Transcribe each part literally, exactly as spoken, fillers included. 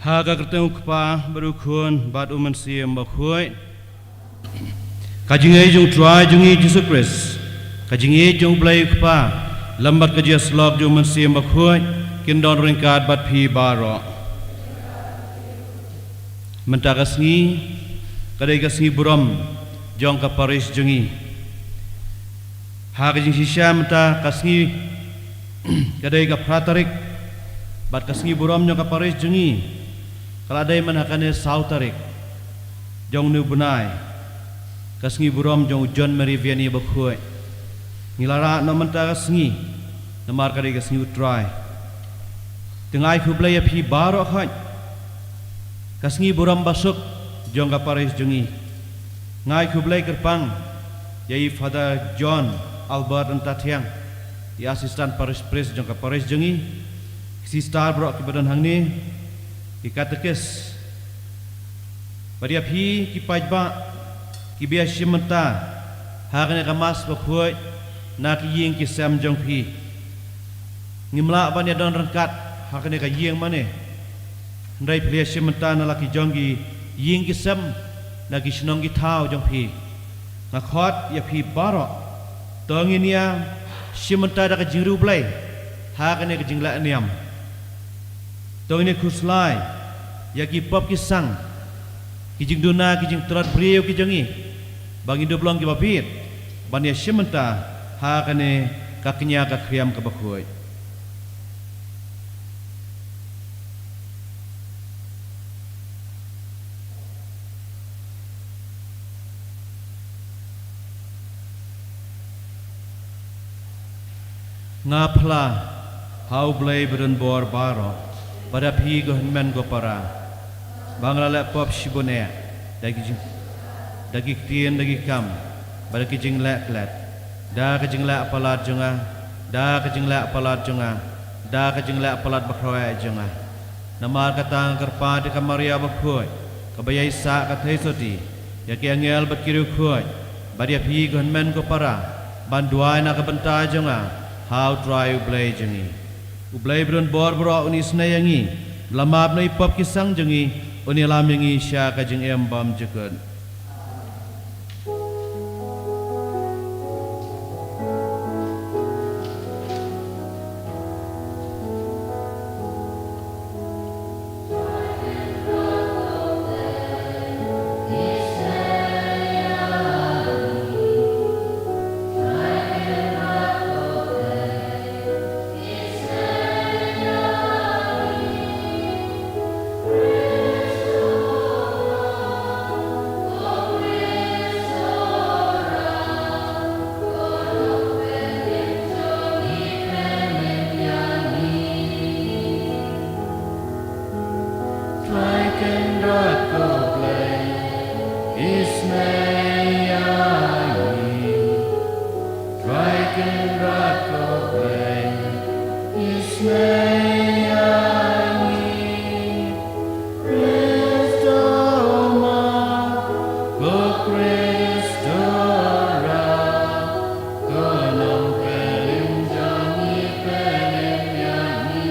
Ha ka kyrteng u Kpa bad u Khun bad u Mynsiem Bakhuid. Ka jingïeit jong u Trai jong ngi Jisu Khrist, ka jingïeit jong u Blei u Kpa, lem bad ka jingïasyllok jong u Mynsiem Bakhuid, kin don ryngkat bad phi baroh. Mynta ka sngi ka dei ka sngi burom jong ka parish jong ngi. Ha ka jingshisha mynta ka sngi ka dei ka phra tarik, bad ka sngi burom jong ka parish jong ngi ka la dei man ha kane saw tarik jong une u bnai, ka sngi burom jong u John Mary Vianney Bakhuid. Ngi la rah noh mynta ka sngi namar ka dei ka sngi u Trai. Te nga ai khublei ïa phi baroh khoit, ka sngi burom basuk jong ka parish jong ngi. Nga ai khublei kyrpang ïa i Father John Albert Ntathiang, i Assistant Parish Priest jong ka parish jong ngi, ki sister baroh kiba don hangne, ki katekis, bad ïa phi ki paidbah kiba ïashim bynta ha kane ka Mass Bakhuid na ki ïing ki sem jong phi. Ngim lah ban ïadon ryngkat ha kane ka ïing mane, hynrei phi la ïashim bynta na la ki jong ki ïing ki sem, na ki shnong ki thaw jong phi. Nga khot ïa phi baroh, to ngin ïashim bynta da ka jingriewblei ha kane ka jingleh niam. To ngin ïakhuslai ïa ki pop ki sang, ki jingduna, ki jingtlot briew ki jong ngi, ba ngin dup long kiba bit ban ïashim bynta ha kane ka kñia ka khriam kaba khuid. Nga phla ha U Blei badonbor baroh, bad ha phi ko hynmen ko para, ba nga la leh pop shibun eh, da ki jing, da ki ktien, da ki kam, bad da ki jingleh klet, da ka jingleh palat jong nga, da ka jingleh palat jong nga, da ka jingleh palat bakhraw eh jong nga. Namar kata nga kyrpad ïa ka Maria bakhuid, kaba ïaisah ka theisotti, ïa ki angel bad ki riewkhuid, bad ïa phi ko hynmen ko para, ban duwai na ka bynta jong nga ha U Trai U Blei jong ngi. U Blei badonbor baroh un isynei ïa ngi, la map na i pop ki sang jong ngi, un ïalam ïa ngi sha ka jingim bymjukut. Trai Kynrad ko Blei, isynei ïa ngi. Trai Kynrad ko Blei, isynei ïa ngi. Khrist u Mawlai, ko Khrist u Rai, ko Nongpynim jong ngi, pynim ïa ngi.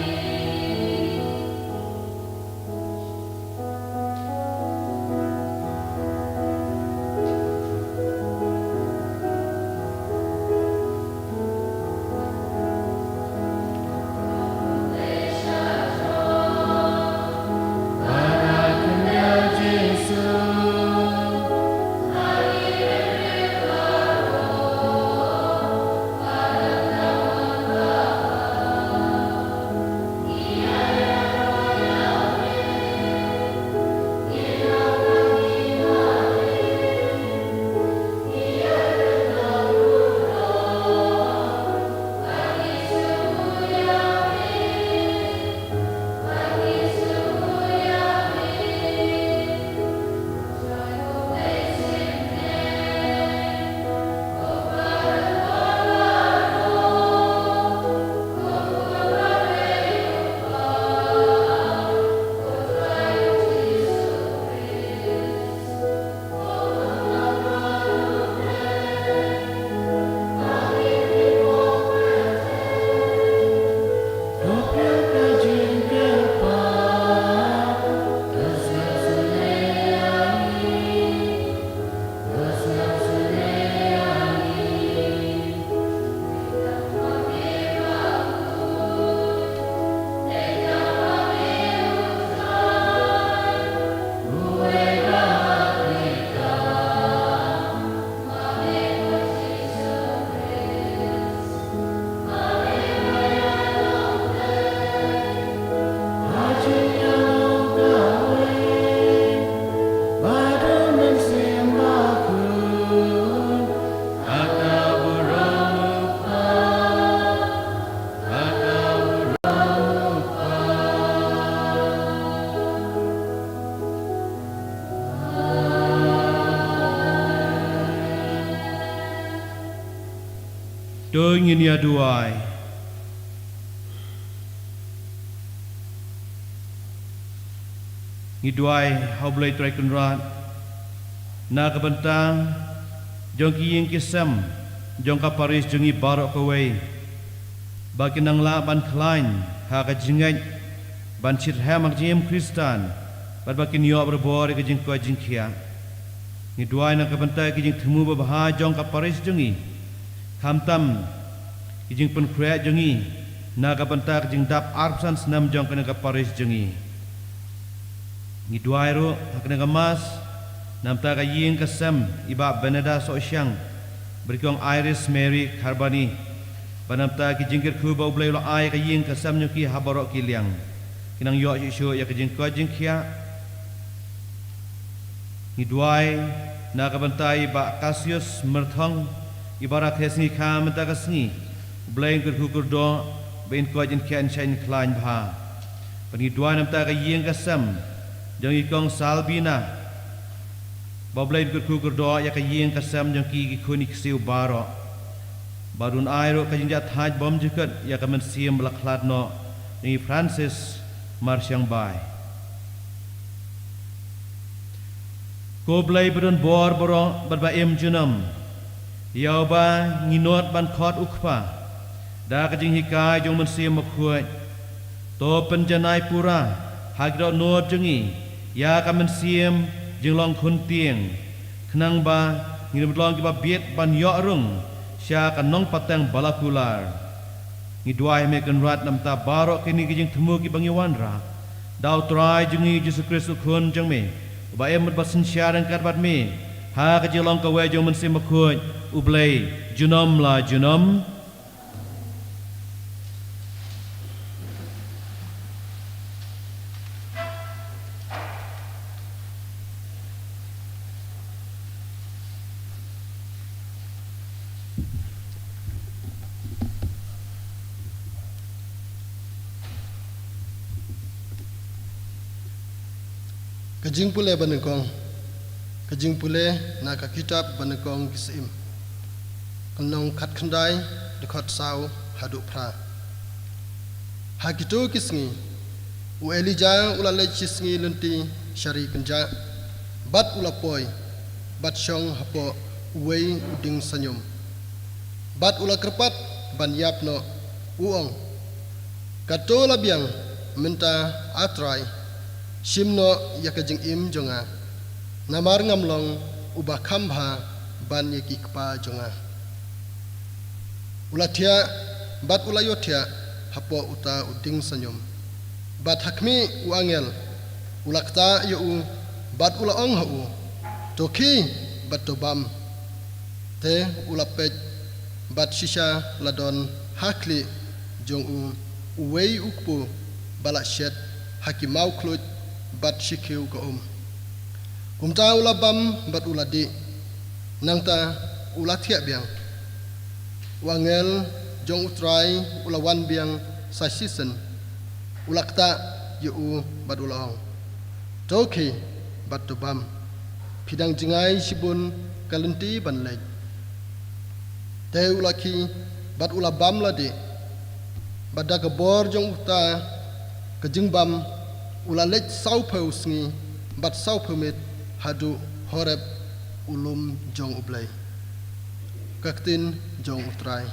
To ngin ïa duwai. Ngi duwai ha U Blei Trai Kynrad na ka bynta jong ki ïing ki sem jong ka parish jong ngi baroh kawei, ba kin nang lah ban khlaiñ ha ka jingngeit ban shitrhem ha ka jingim Khristan, bad ba kin ïoh barabor ïa ka jingkoit jingkhiah. Ngi duwai na ka bynta ki jingthmu babha jong ka parish jong ngi, khamtam ki jingpynkhreh jong ngi na ka bynta ka jingdap arphew san snem jong kane ka parish jong ngi. Ngi duwai ruh ha kane ka Mass na bynta ka ïing ka sem i Bah Beneda Sohshiang bad i Kong Iris Mary Kharbani, bad na bynta ki jingkyrkhu ba U Blei u la ai ka ïing ka sem jong ki ha baroh ki liang, kin nang ïoh shuh shuh ïa ka jingkoit jingkhiah. Ngi duwai na ka bynta i Bah Cassius Myrthong, i ba rakhe sngi kha mynta ka sngi. U Blei un kyrkhu kyrdoh ba in koit in khiah in shait in khlaiñ bha. Bad ngi duwai na bynta ka ïing ka sem jong i Kong Salbina, ba U Blei un kyrkhu kyrdoh ïa ka ïing ka sem jong ki, ki khun ki ksiew baroh. Bad un ai ruh ka jingjahthait bymjukut ïa ka mynsiem ba la khlad noh jong i Francis Marshiangbai. Ko Blei ba don bor baroh bad ba im junom, ïa uba ngi nud ban khot u Kpa da ka jinghikai jong U Mynsiem Bakhuid, to pynjanai pura ha ki dohnud jong ngi ïa ka mynsiem jinglong khun tieng, khnang ba ngin ym long kiba bit ban ïoh rung sha ka nongpateng ba la kular. Ngi duwai, Me Kynrad, na bynta baroh kine ki jingthmu kiba ngi wanrah da U Trai jong ngi Jisu Khrist, U Khun jong Me, uba im bad ba synshar ryngkat bad Me ha ka jinglong kawei jong U Mynsiem Bakhuid, U Blei junom la junom. Ka jingpule banyngkong. Ka jingpule na ka kitab banyngkong Ki Syiem, ka lynnong khatkhyndai, dkhot saw haduh phra. Ha kito ki sngi u Elijah u la leit shisngi lynti sha ri kynjah, bad u la poi bad shong hapoh uwei u dieng saiñum, bad u la kyrpad ban ïap noh. U ong, Kato la biang mynta, A Trai, shim noh ïa ka jingim jong nga, namar ngam long uba kham bha ban ïa ki kpa jong nga. U la thiah bad u la ïohthiah hapoh uta u dieng saiñum. Bad ha khmih, u angel u la ktah ïa u bad u la ong ha u, To khie bad to bam. Te u la peit, bad shisha la don ha khlieh jong u uwei u kpu ba la shet ha ki mawkhluit bad shi khiew ka um. Kumta u la bam bad u la dih, nangta u la thiah biang. U angel jong U Trai u la wan biang sa shisien, u la ktah ïa u bad u la ong, To khie bad to bam. Phi dang jngai shibun ka lynti ban leit. Te u la khie bad u la bam la dih. Bad da ka bor jong uta ka jingbam u la leit sawphew sngi bad sawphew miet haduh Horeb, u lum jong U Blei. Ka ktien jong U Trai.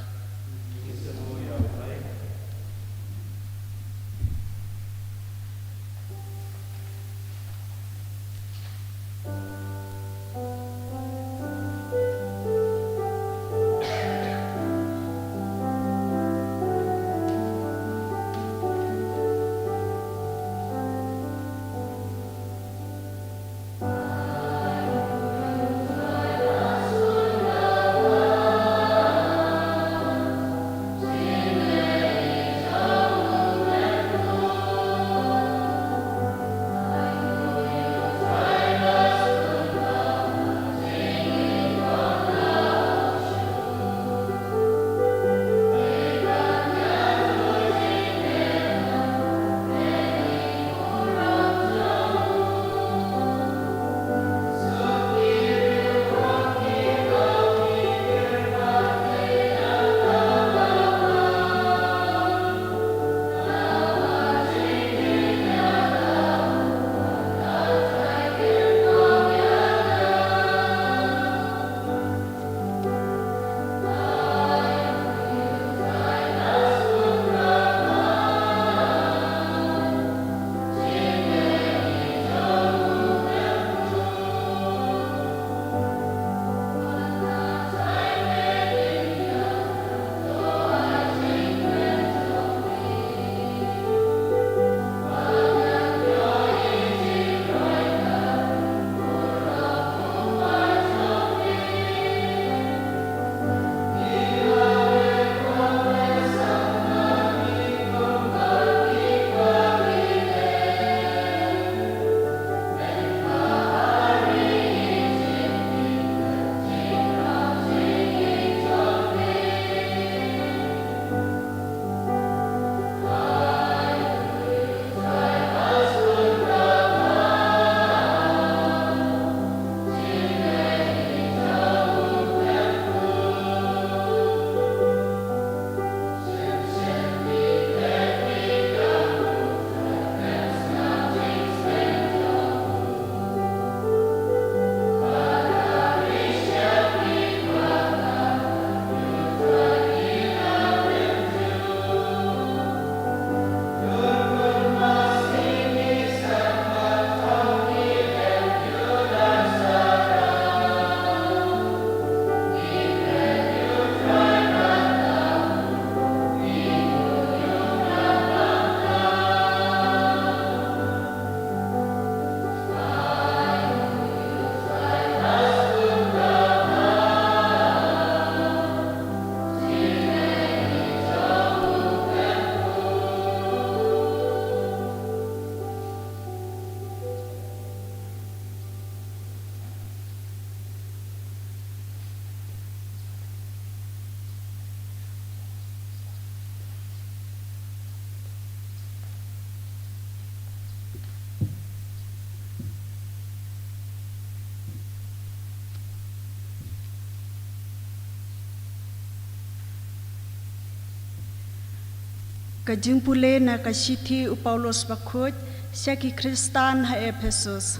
Ka jingpule na ka shithi u Paulus bakhuid sha ki Khristan ha Ephesus.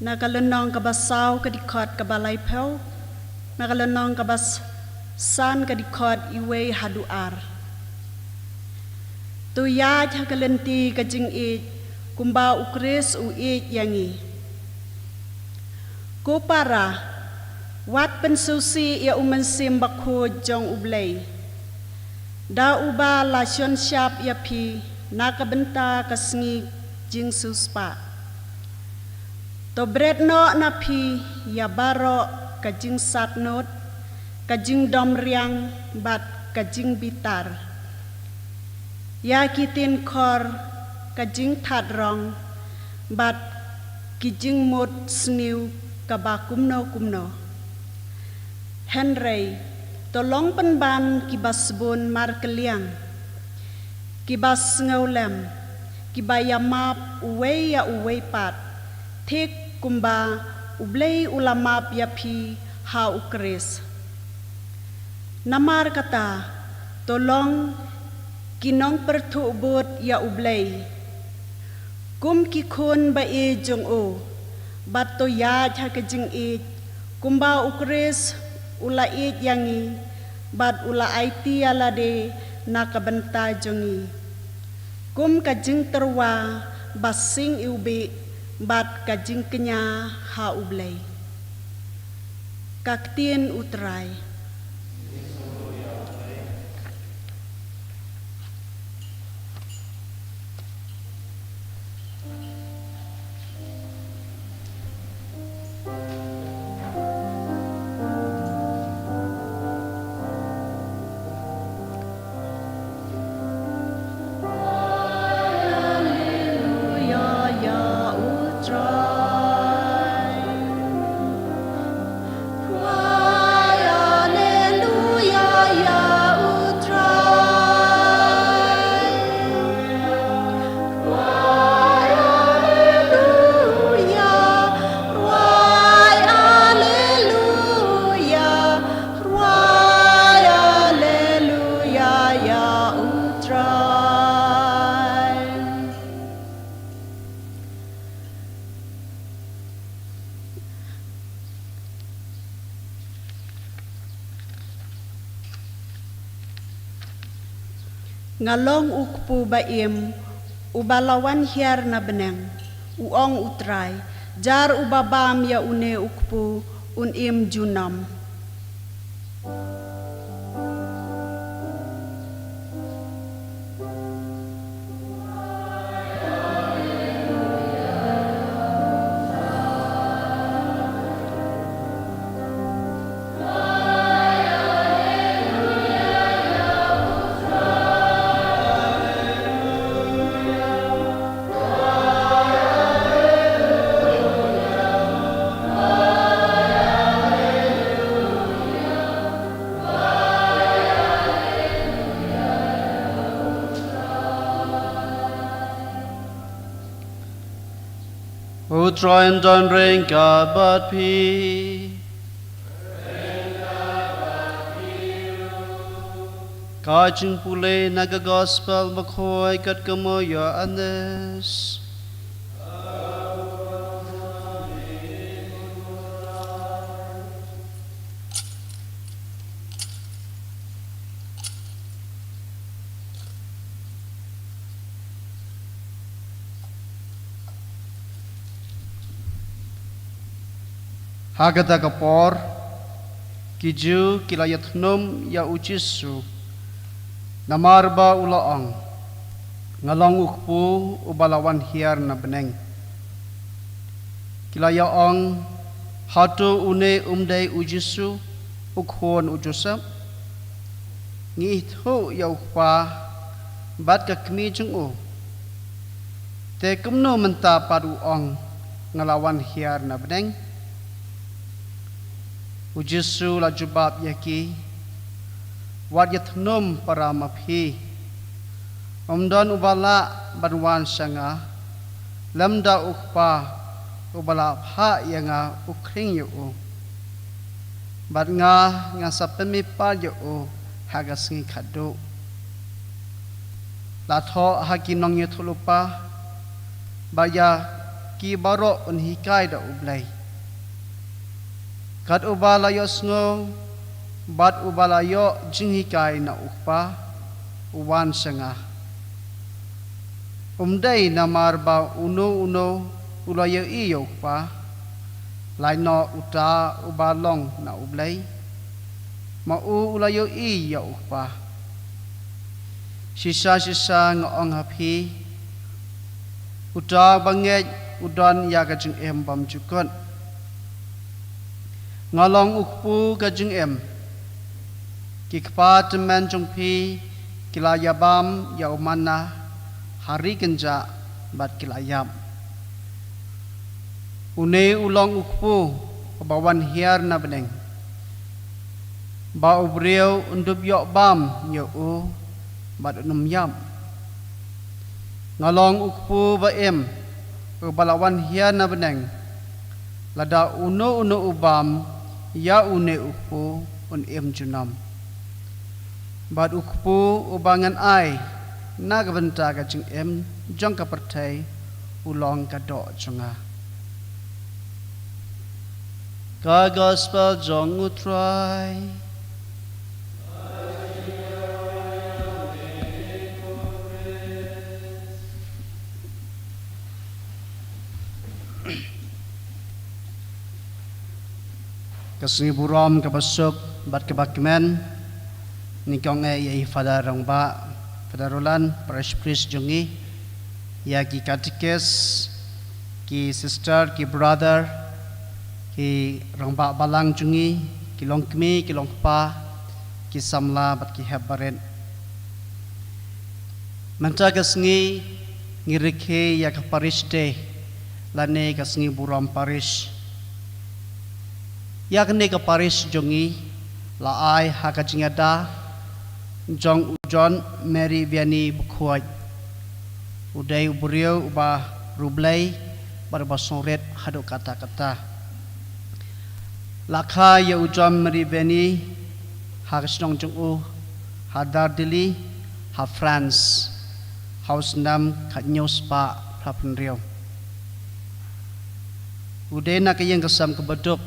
Na ka lynnong kaba saw ka dkhot kaba laiphew, na ka lynnong kaba s-, san ka dkhot iwei haduh ar. To ïaid ha ka lynti ka jingïeit kumba u Khrist u ïeit ïa ngi. Ko para, wat pynsngewsih ïa u Mynsiem Bakhuid jong U Blei, da uba la shon shap ïa phi na ka bynta ka sngi jingsiewspah. To bret noh na phi ïa baroh ka jingsatnud, ka jingdom riang bad ka jingbitar, ïa ki tynkhor, ka jingthadrang bad ki jingmut sniew kaba kumno kumno. Hynrei to long pynban kiba sbun markylliang, kiba sngewlem, kiba ïamap uwei ïa uwei pat, thik kumba U Blei u la map ïa phi ha u Khrist. Namar kata, to long ki nongpyrthuh bud ïa U Blei kum ki khun ba ïeit jong u, bad to ïaid ha ka jingïeit kumba u Khrist u la ïeit ïa ngi bad u la aiti ïa lade na ka bynta jong ngi kum ka jingtyrwa ba sing iwbih bad ka jingkñia ha U Blei. Ka ktien U Trai. Nga long u kpu ba im, uba la wan hiar na bneng, u ong U Trai, jar uba bam ïa une u kpu un im junom. U Trai un don ryngkat bad phi. Ka jingpule na ka Gospel Bakhuid katkum u Ïoannis. Ha kata ka por, ki Jiw ki la ïathnum ïa u Jisu, namar ba u la ong, nga long u kpu uba la wan hiar na bneng. Ki la ïa ong, hato une um dei u Jisu, u khun u Joseph? Ngi ithuh ïa u kpa bad ka kmie jong u. Te kumno mynta pat u ong, nga la wan hiar na bneng? U Jisu la jubab ïa ki, wat ïathnum para ma phi. Um don uba lah ban wan sha nga, lymda u Kpa uba la phah ïa nga u khring ïa u. Bad nga, ngan sa pynmihpat ïa u ha ka sngi khatduh. La thoh ha ki nongïathuhlypa, ba ïa ki baroh un hikai da U Blei. Kat uba la ïohsngew bad uba la ïoh jinghikai na U Kpa, u wan sha nga. Um dei namar ba uno uno u la ïohi ïa U Kpa, lait noh uta uba long na U Blei, ma u u la ïohi ïa U Kpa. Shisha shisha nga ong ha phi, uta ba ngeit u don ïa ka jingim bymjukut. Nga long U Kpu ka jingim. Ki kpa tymmen jong phi ki la ïabam ïa u manna ha ri kynjah bad ki la ïap. Une u long U Kpu uba wan hiar na bneng, ba u briew un dup ïoh bam ïa u bad un ym ïap. Nga long U Kpu ba im, uba la wan hiar na bneng. Lada uno uno u bam ïa une U Kpu, un im junom. Bad U Kpu uba ngan ai na ka bynta ka jingim jong ka pyrthei, u long ka doh jong nga. Ka Gospel jong U Trai. Ka sngi burom kaba suk bad kaba kmen. Nyngkong eh ïa i Father Rangbah, Father Roland, Parish Priest jong ngi, ïa ki katekis, ki sister, ki brother, ki rangbah balang jong ngi, ki longkmie, ki longkpa, ki samla bad ki hep barit. Mynta ka sngi ngi rakhe ïa ka Parish Day lane ka sngi burom parish. Ïa kane ka parish jong ngi la ai ha ka jingïada jong u John Mary Vianney Bakhuid. U dei u briew uba riewblei bad uba sngewrit haduh katta katta. La kha ïa u John Mary Vianney ha ka shnong jong u ha Dardilly ha France, ha u snem khathynñiew spah phra phew hynriew. U dei na ka ïing ka sem kaba duk.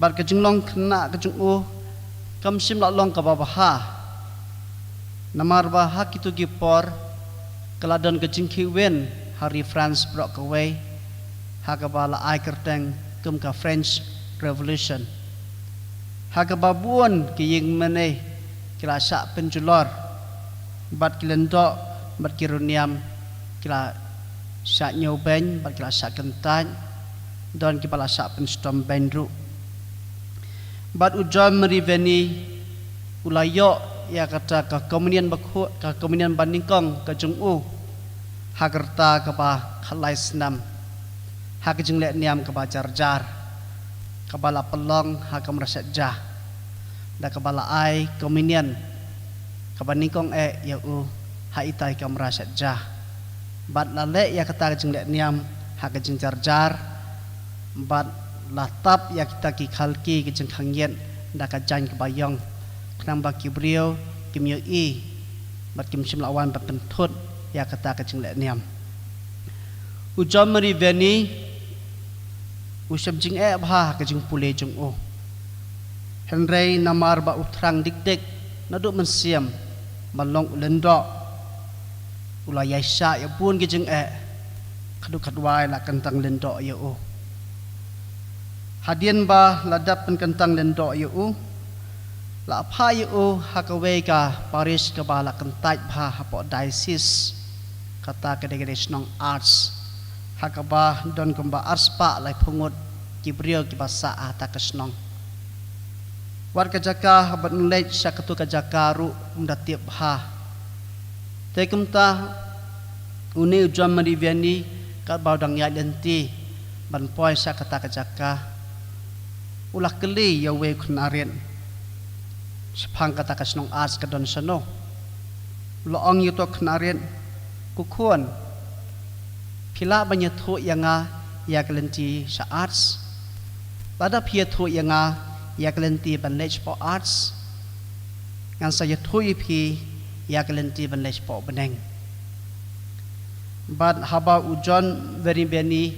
Bad ka jinglong khynnah ka jong u kam shym la long kaba bha. Namar ba ha kito ki por ka la don ka jingkhih win ha ri France baroh kawei, ha kaba la ai kyrteng kum ka French Revolution. Ha kaba bun ki ïing mane ki la shah pynjulor, bad ki lyngdoh bad ki riewniam ki la shah ñiewbeiñ bad ki la shah kyntait, don kiba la shah pynshitom beiñ ruh. Bad u John Mary Vianney u la ïoh ïa kata ka communion bakhuid, ka communion banyngkong ka jong u, ha ka rta kaba khatlai snem, ha ka jingleh niam kaba jar jar, kaba la pynlong ha kamra shet ja, da kaba la ai communion kaba nyngkong eh ïa u ha ita i kamra shet ja. Bad la leh ïa kata ka jingleh niam ha ka jingjar jar, bad la tap ïa kita ki khalki ka jingkhang ïit da ka jaiñ kaba ïong, khnang ba ki briew kim ïohi bad kim shym la wan ban pynthut ïa kata ka jingleh niam. U John Mary Vianney u shem jingeh bha ha ka jingpule jong u. Hynrei namar ba u thrang dik dik naduh mynsiem ban long u lyngdoh, u la ïaishah ïa bun ki jingeh, khatduh khatwai la kyntang lyngdoh ïa u. Hadien ba la dep pynkyntang lyngdoh ïa u, la phah ïa u ha kawei ka parish kaba la kyntait bha hapoh diocese, kata ka dei ka dei shnong Ards, ha kaba don kumba arspah laiphew ngut ki briew kiba sah ha kata ka shnong. Wat ka jaka ban leit sha katu ka jaka ruh um da tip bha. Te kumta, une u John Mary Vianney katba u dang ïaid lynti ban poi sha kata ka jaka, u la kylli ïa uwei u khynnah rit shaphang kata ka shnong Ards ka don shano. U la ong ïa uto u khynnah rit, "Ko khun, phi lah ban ïathuh ïa nga ïa ka lynti sha Ards? Lada phi ïathuh ïa nga ïa ka lynti ban leit shapoh Ards, ngan sa ïathuh ïa phi ïa ka lynti ban leit shapoh bneng. Bad haba u John Mariveni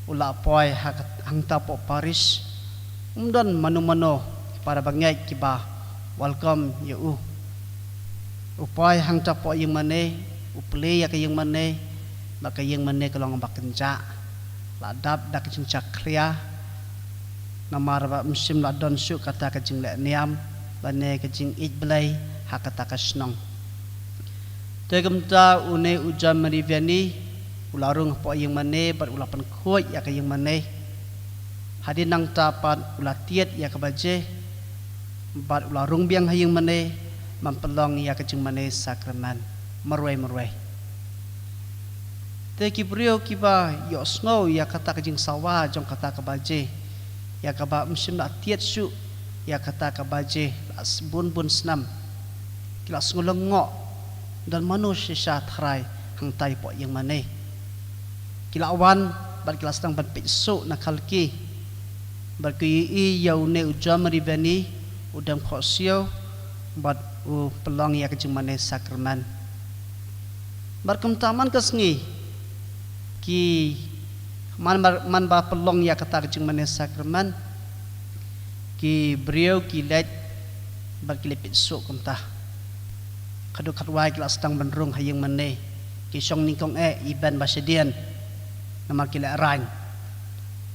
u la poi ha ka, hangta hapoh Paris, um don mano mano para bangeit kiba welcome ïa u. U poi hangta hapoh ïingmane, u plie ïa ka ïingmane, bad ka ïingmane ka long ba kynjah, la dap da ka jingjakhlia, namar ba um shym la don shuh kata ka jingleh niam lane ka jingïeit Blei ha kata ka shnong. Te kumta une u John Mariveni u la rung hapoh ïingmane bad u la pynkhuid ïa ka ïingmane. Hadien nangta pat u la tied ïa ka baje bad u la rung biang ha ïingmane ban pynlong ïa ka jingmane sakramen marwei marwei. Te ki briew kiba ïohsngew ïa kata ka jingsawa jong kata ka baje, ïa kaba um shym la tied shuh ïa kata ka baje la bun bun snem, ki la sngew lyngngoh, don mano shisha tharai hangta hapoh ïingmane. Ki la wan bad ki la sdang ban peit shuh na khalki. Bad ki ïohi ïa une u John Mariveni u dem khohsiew bad u pynlong ïa ka jingmane sakramen. Bad kumta man ka sngi ki man, man ba pynlong ïa kata ka jingmane sakramen, ki briew ki leit bad ki leit peit shuh kumta. Khadduh khadwai ki la sdang ban rung ha ïingmane, ki shong nyngkong eh iban ba shadien namar ki lehraiñ.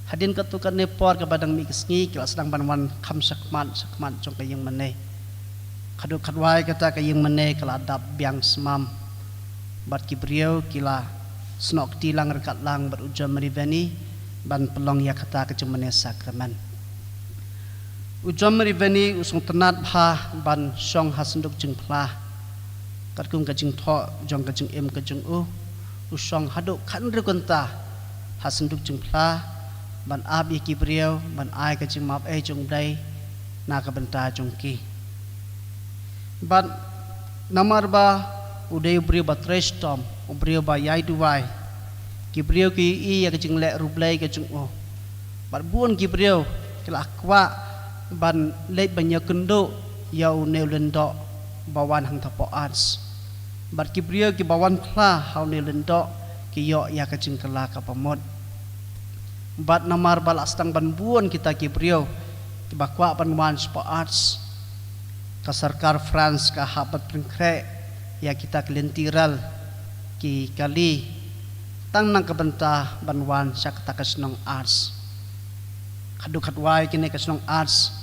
Hadien katto katne por kaba dang mih ka sngi ki la sdang ban wan kham shakhmat shakhmat jong ka ïingmane. Khadduh khadwai kata ka ïingmane ka la dap biang smam bad ki briew ki la snoh kti lang ryngkat lang bad u John Mariveni ban pynlong ïa kata ka jingmane sakramen. U John Mariveni u sngewtynnad bha ban shong ha synduk jingphla. Katkum ka jingthoh jong ka jingim ka jong u, u shong haduh khathynriew kynta ha synduk jingphla ban ap ïa ki briew ban ai ka jingmap ei jong u Blei na ka bynta jong ki. Bad namar ba u dei u briew ba trei shitom, u briew ba ïai duwai, ki briew ki ïohi ïa ka jingleh riewblei ka jong u. Bad bun ki briew ki la kwah ban leit ban ïakynduh ïa une u lyngdoh ba wan hangta hapoh Ars. Bad ki briew kiba wan phla ha une u lyngdoh ki ïoh ïa ka jingkylla kaba mut. Bad namar ba la sdang ban bun kita ki briew kiba kwah ban wan shapoh Ars, ka sorkar France ka hap ban pynkhreh ïa kita ki lynti rel, ki kali, tang na ka bynta ban wan sha kata ka shnong Ars. Khadduh khadwai kane ka shnong Ars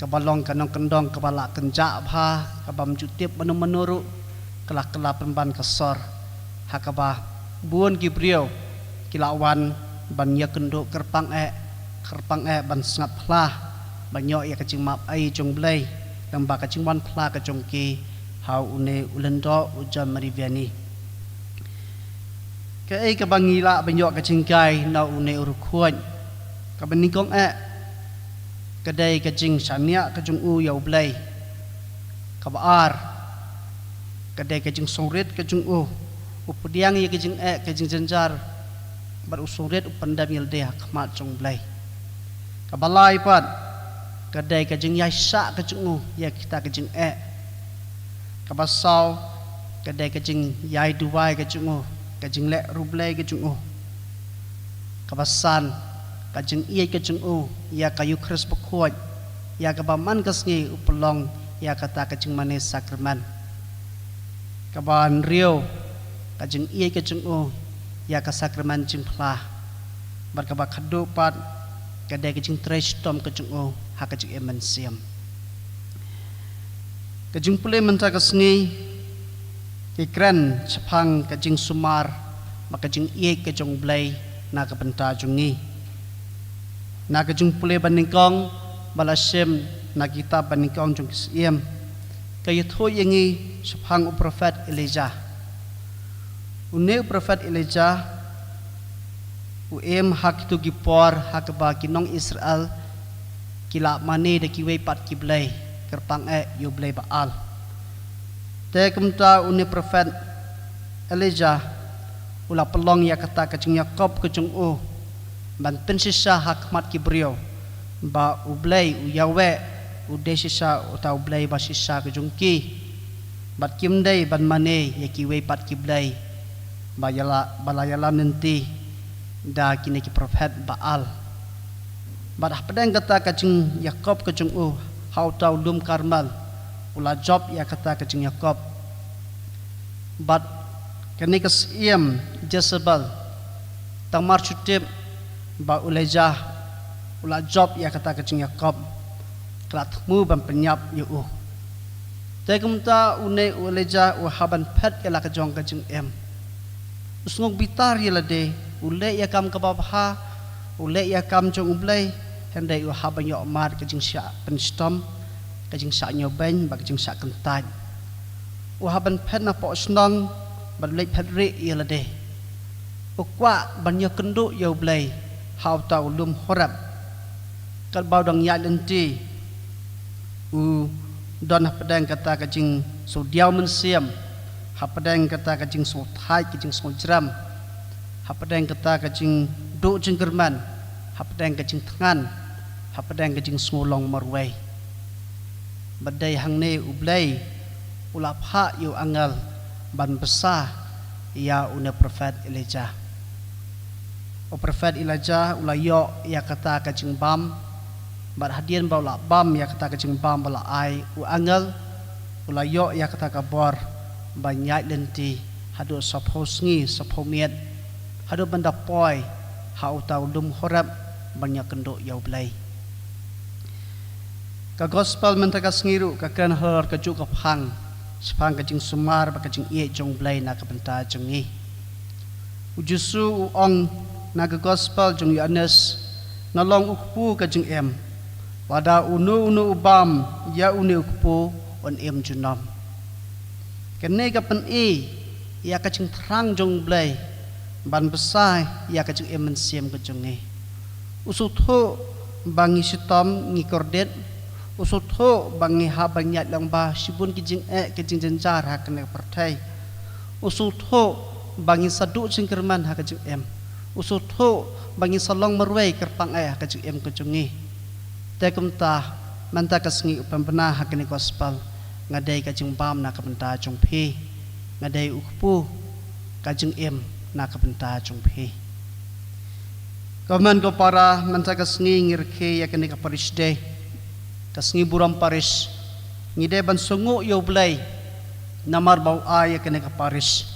kaba long ka nongkyndong kaba la kynjah bha, kaba ym ju tip mano mano ruh, ka la kylla pynban ka sor ha kaba bun ki briew ki la wan ban ïakynduh kyrpang eh kyrpang eh ban sngap phla ban ïoh ïa ka jingmap ei jong u Blei lyngba ka jingwan phla ka jong ki ha une u lyngdoh u John Mariveni. Kaei kaba ngi lah ban ïoh ka jinghikai na une u riewkhuid? Kaba nyngkong eh ka dei ka jingshaniah ka jong u ïa u Blei. Kaba ar ka dei ka jingsngewrit ka jong u, u pdiang ïa ka jingeh ka jingjynjar bad u sngewrit u pyndem ïa lade ha khmat jong u Blei. Kaba lai pat ka dei ka jingïaishah ka jong u ïa kita ka jingeh. Kaba saw ka dei ka jingïai duwai ka jong u, ka jingleh riewblei ka jong u. Kaba san ka jingïeit ka jong u ïa ka Eukharist bakhuid, ïa kaba man ka sngi u pynlong ïa kata ka jingmane sakramen. Kaba hynriew ka jingïeit ka jong u ïa ka sakramen jingphla. Bad kaba khadduh pat ka dei ka jingtrei shitom ka jong u ha ka jingim mynsiem. Ka jingpule mynta ka sngi ki kren shaphang ka jingsumar bad ka jingïeit ka jong u Blei na ka bynta jong ngi. Na ka jingpule banyngkong ba la shim na kitab banyngkong jong ki Syiem, ka ïathuh ïa ngi shaphang u prophet Elijah. Une u prophet Elijah u im ha kito ki por ha kaba ki nong Israel ki la mane da kiwei pat ki blei, kyrpang eh ïa u blei Baal. Te kumta une u prophet Elijah u la pynlong ïa kata ka jingïakob ka jong u ban pynshisha ha khmat ki briew ba u Blei u Yahweh u dei shisha uta u Blei ba shisha ka jong ki. Bad kim dei ban mane ïa kiwei pat ki blei ba ïala, ba la ïalam lynti da kine ki prophet Baal. Bad hapdeng kata ka jingïakob ka jong u ha uta u lum Karmel, u la jop ïa kata ka jingïakob. Bad kane ka syiem Jezebel, tang mar shu tip ba u Elijah u la jop ïa kata ka jingïakob, ka la thmu ban pynïap ïa u. Te kumta une u Elijah u hap ban phet ïa la ka jong ka jingim. U sngewbitar ïa lade, u leh ïa kam kaba bha, u leh ïa kam jong U Blei, hynrei u hap ban ïoh mad ka jingshah pynshitom, ka jingshah ñiewbeiñ bad ka jingshah kyntait. U hap ban phet napoh shnong bad u leit phet rieh ïa lade. U kwah ban ïakynduh ïa U Blei ha uta u lum Horeb. Katba u dang ïaid lynti, u don hapdeng kata ka jingsngewdiaw mynsiem, hapdeng kata ka jingsngewthait, ka jingsngewjrem, hapdeng kata ka jingduh jingkyrmen, hapdeng ka jingthngan, hapdeng ka jingsngewlong marwei. Bad dei hangne U Blei u la phah ïa u angel ban bsa ïa une u prophet Elijah. U prophet Elijah u la ïoh ïa kata ka jingbam, bad hadien ba u la bam ïa kata ka jingbam ba la ai u angel, u la ïoh ïa kata ka bor ban ïaid lynti haduh saphew sngi saphew miet, haduh ban da poi ha uta u lum Horeb ban ïakynduh ïa U Blei. Ka gospel mynta ka sngi ruh ka kren halor kajuh ka phang, shaphang ka jingsumar bad ka jingïeit jong U Blei na ka bynta jong ngi. U Jisu u ong na ka gospel jong u Ïoannis, nga long u kpu ka jingim. Lada uno uno u bam ïa une u kpu, un im junom. Kane ka pyni ïa ka jingthrang jong U Blei ban bsa ïa ka jingim mynsiem ka jong ngi. U sngewthuh ba ngi shitom, ngi kordit. U sngewthuh ba ngi hap ban ïaid lyngba shibun ki jingeh, ki jingjynjar ha kane ka pyrthei. U sngewthuh ba ngi sa duh jingkyrmen ha ka jingim. U sngewthuh ba ngi sa long marwei kyrpang eh ha ka jingim ka jong ngi. Te kumta, mynta ka sngi u pynbna ha kane ka gospel, nga dei ka jingbam na ka bynta jong phi. Nga dei u kpu ka jingim na ka bynta jong phi. Ko hynmen ko para, mynta ka sngi ngi rakhe ïa kane ka parish day, ka sngi burom parish. Ngi dei ban sngewnguh ïa U Blei namar ba u ai ïa kane ka parish.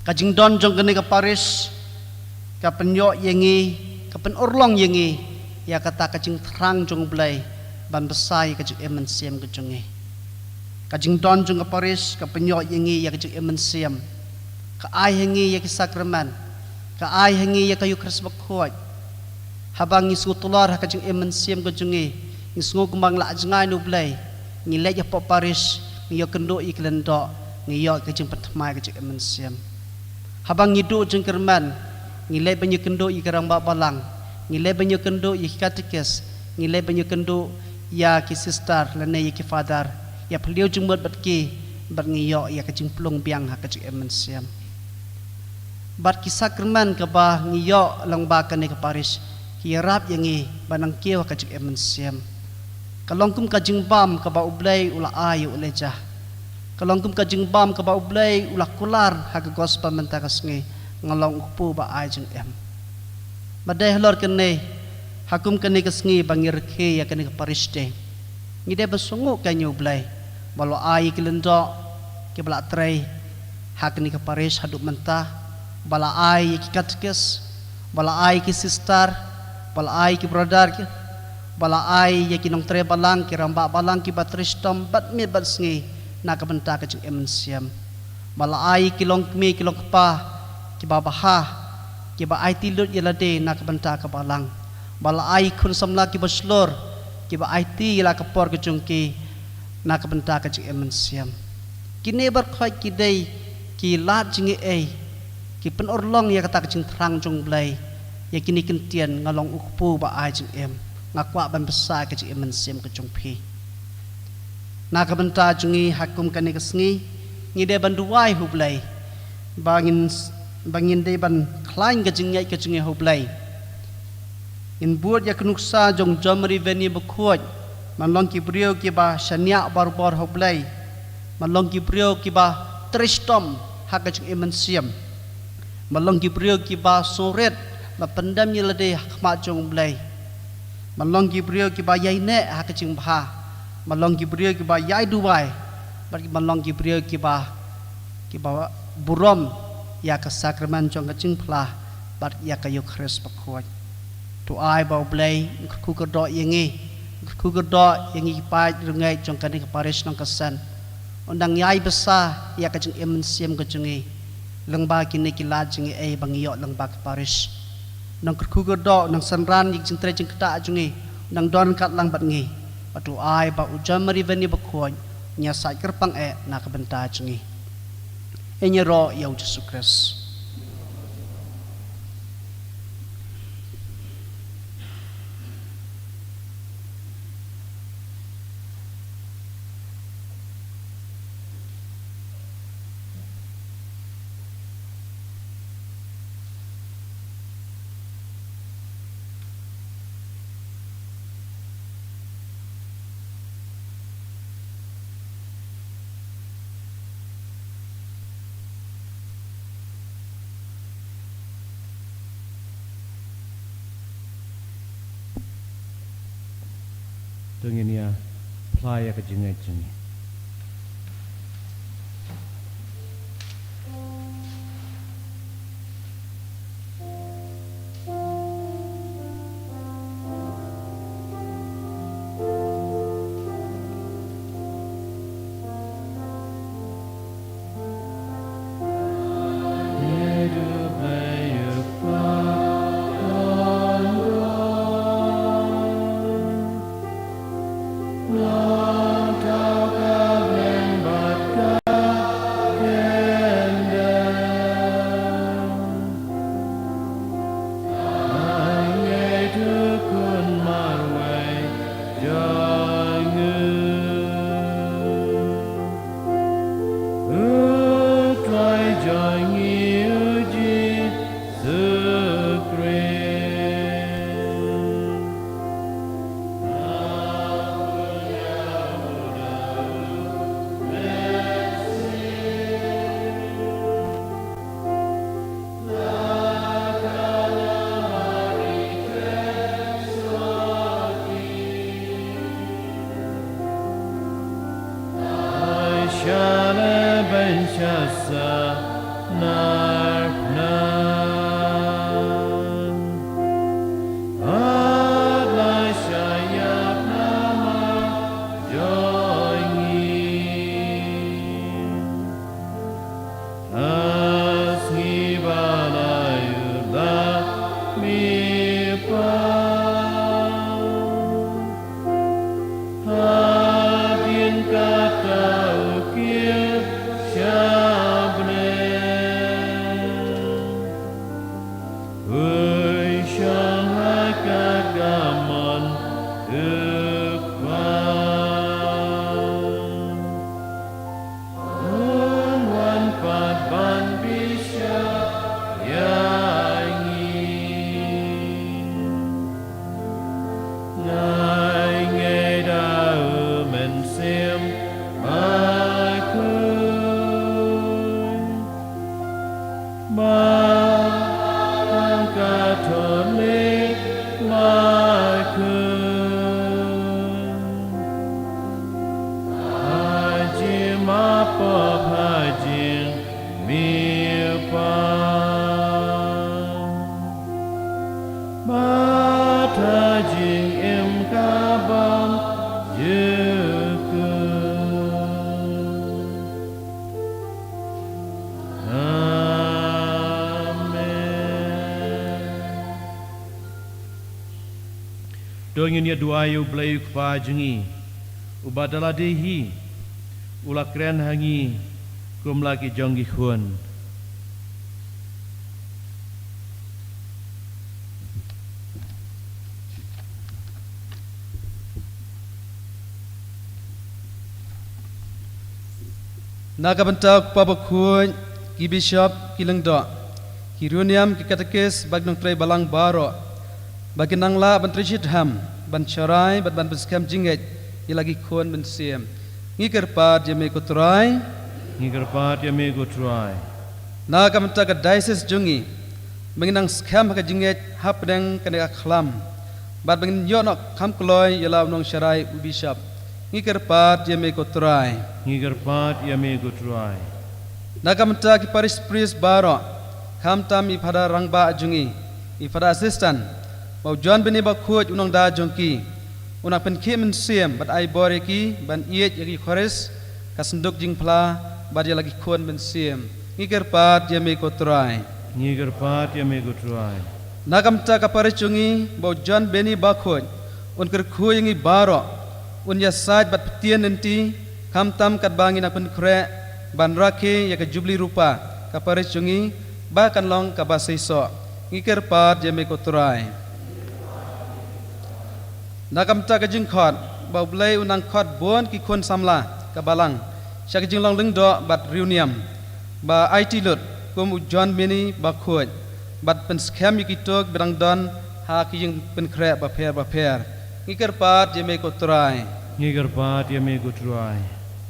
Ka jingdon jong kane ka parish ka pynïoh ïa ngi, ka pynurlong ïa ngi ïa kata ka jingthrang jong U Blei ban bsa ïa ka jingim mynsiem ka jong ngi. Ka jingdon jong ka parish ka pynïoh ïa ngi ïa ka jingim mynsiem. Ka ai ha ngi ïa ki sakramen, ka ai ha ngi ïa ka Eukharist bakhuid. Haba ngi sngewtlor ha ka jingim mynsiem ka jong ngi, ngi sngew kumba ngi la jngai na U Blei, ngi leit hapoh parish, ngi ïakynduh ïa ki lyngdoh, ngi ïoh ka jingpynthymmai ka jingim mynsiem. Haba ngi duh jingkyrmen, ngi leit ban ïakynduh ïa ki rangbah balang, ngi leit ban ïakynduh ïa ki katekis, ngi leit ban ïakynduh ïa ki sister lane ïa ki father, ïa phylliew jingmut bad ki, bad ngi ïoh ïa ka jingpynlong biang ha ka jingim mynsiem. Bad ki sakramen kaba ngi ïoh lyngba kane ka parish, ki ïarap ïa ngi ban nang kiew ha ka jingim mynsiem. Ka long kum ka jingbam kaba U Blei u la ai ïa u Elijah. Ka long kum ka jingbam kaba U Blei u la kular ha ka gospel mynta ka sngi, nga long u kpu ba ai jingim. Bad dei halor kane, ha kum kane ka sngi ba ngi rakhe ïa kane ka parish day, ngi dei ban sngewnguh kein ïa U Blei ba la ai ïa ki lyngdoh kiba la trei ha kane ka parish haduh mynta, ba la ai ïa ki katekis, ba la ai ïa ki sister, ba la ai ïa ki brother, ki, ba la ai ïa ki nongtrei balang, ki rangbah balang kiba trei shitom bad miet bad sngi na ka bynta ka jingim mynsiem. Ba la ai ïa ki longkmie ki longkpa kiba bha, kiba aiti lut ïa lade na ka bynta ka balang. Ba la ai ïa ki khun samla kiba shlur, kiba aiti ïa la ka por ka jong ki na ka bynta ka jingim mynsiem. Kine baroh ki dei ki lad jingaiei, ki pynurlong ïa kata ka jingthrang jong U Blei. Ïa kine ki ktien, nga long u kpu ba ai jingim, nga kwah ban bsa ka jingim mynsiem ka jong phi. Na ka bynta jong ngi ha kum kane ka sngi, ngi dei ban duwai ha U Blei ba ngin, ba ngin dei ban khlaiñ ka jingngeit ka jong ngi ha U Blei. Ngin bud ïa ka nuksa jong Jong Mari Veni bakhuid ban long ki briew kiba shaniah barabor ha U Blei. Man long ki briew kiba trei shitom ha ka jingim mynsiem. Man long ki briew kiba sngewrit ban pyndem ïa lade ha khmat jong U Blei. Man long ki briew kiba ïaineh ha ka jingbha. Man long ki briew kiba ïai duwai. Bad man long ki briew kiba, kiba burom ïa ka sakramen jong ka jingphla bad ïa ka Eukharist bakhuid. To ai ba U Blei un kyrkhu kyrdoh ïa ngi, un kyrkhu kyrdoh ïa ngi ki paid riewngeit jong kane ka parish Nongkasen. Un nang ïai bsa ïa ka jingim mynsiem ka jong ngi lyngba kine ki lad jingaiei ba ngi ïoh lyngba ka parish. Un nang kyrkhu kyrdoh, un nang synran ïa ka jingtrei jingktah jong ngi, un nang don ryngkat lang bad ngi. Bad to ai ba U Jong Mari Veni bakhuid un ïasaid kyrpang eh na ka bynta jong ngi. Ngin ïaroh ïa U Jisu Khrist. To ngin ïa phla ïa ka jingngeit jong ngi. To ngin ïa duwai ïa U Blei U Kpa jong ngi, uba da lade hi u la kren ha ngi kum la ki jong ki khun. Na ka bynta U Kpa Bakhuid, ki bishop, ki lyngdoh, ki riewniam, ki katekis, bad ki nongtrei balang baroh, ba kin nang lah ban trei shitom, ban sharai, bad ban pynskhem jingngeit ïa la ki khun mynsiem. Ngi kyrpad ïa me ko Trai. Ngi kyrpad ïa me ko Trai. Na ka bynta ka diocese jong ngi, ba ngin nang skhem ha ka jingngeit hapdeng kane ka khlam, bad ba ngin ïoh noh kham kloi ïa la u nongsharai u bishop. Ngi kyrpad ïa me ko Trai. Ngi kyrpad ïa me ko Trai. Na ka bynta ki parish priest baroh, khamtam i Phadar rangbah jong ngi, i Phadar assistant, ba u John Beni Bakhuid u nongda jong ki, u nang pynkhih mynsiem bad ai bor ïa ki ban ïeit ïa ki Eucharist, ka synduk jingphla, bad ïa la ki khun mynsiem. Ngi kyrpad ïa me ko Trai. Ngi kyrpad ïa me ko Trai. Na ka bynta ka parish jong ngi, ba u John Beni Bakhuid un kyrkhu ïa ngi baroh, un ïasaid bad pyntian lynti, khamtam katba ngi nang pynkhreh ban rakhe ïa ka Jubili Rupa ka parish jong ngi, ba kan long kaba seisoh. Ngi kyrpad ïa me ko Trai. Na ka bynta ka jingkhot, ba U Blei un nang khot bun ki khun samla ka Balang sha ka jinglong lyngdoh bad riewniam, ba aiti lut kum u John Beni Bakhuid, bad pynskhem ïa kito kiba dang don ha ki jingpynkhreh bapher bapher. Ngi kyrpad ïa me ko Trai. Ngi kyrpad ïa me ko Trai.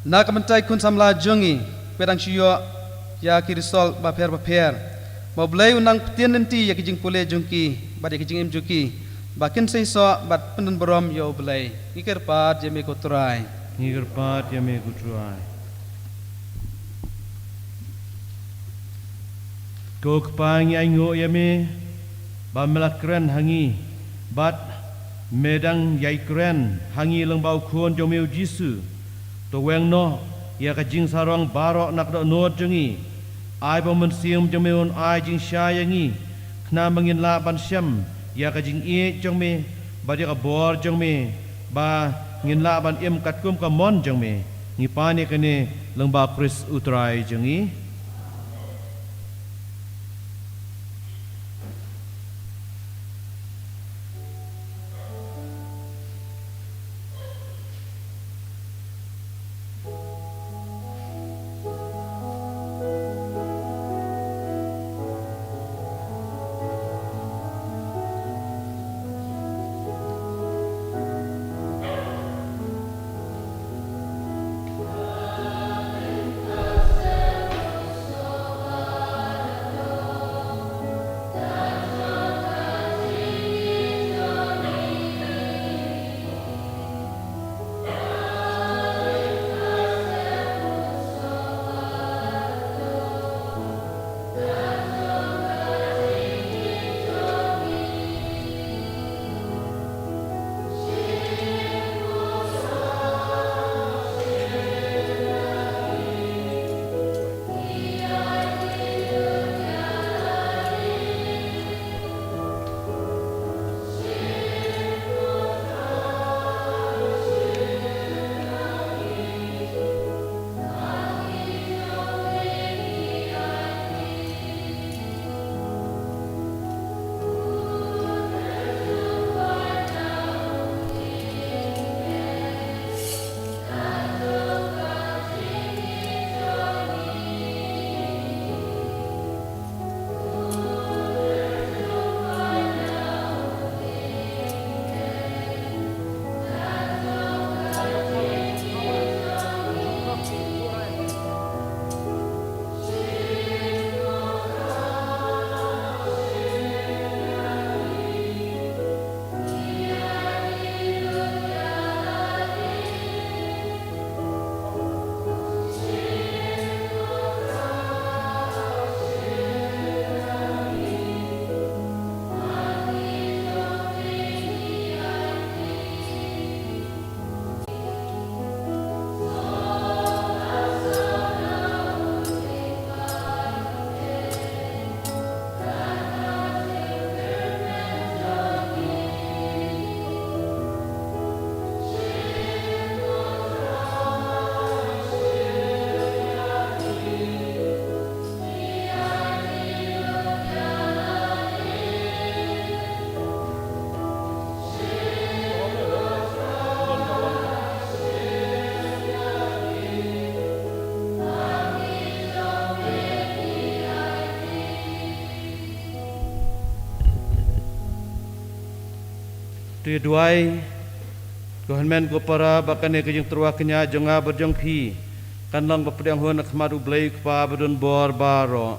Na ka bynta ki khun samla jong ngi kiba dang shu ïoh ïa ki result bapher bapher, ba U Blei un nang pyntian lynti ïa ki jingpule jong ki bad ïa ki jingim jong ki, ba kin seisoh bad pyndonburom ïa U Blei. Ngi kyrpad ïa me ko Trai. Ngi kyrpad ïa me ko Trai. Ko Kpa, ngi ainguh ïa me ba me la kren ha ngi, bad me dang ïai kren ha ngi lyngba u Khun jong me u Jisu. To weng noh ïa ka jingsarong baroh na ka dohnud jong ngi. Ai ba u Mynsiem jong me un ai jingshai ïa ngi, khnang ba ngin lah ban shem ïa ka jingïeit jong me bad ïa ka bor jong me, ba ngin lah ban im katkum ka mon jong me. Ngi pan ïa kane lyngba Khrist u Trai jong ngi. Te duwai, Hynmen ko para, ba kane ka jingtyrwa kñia jong nga bad jong phi kan long ba pdiang hun ha khmat U Blei U Kpa badonbor baroh.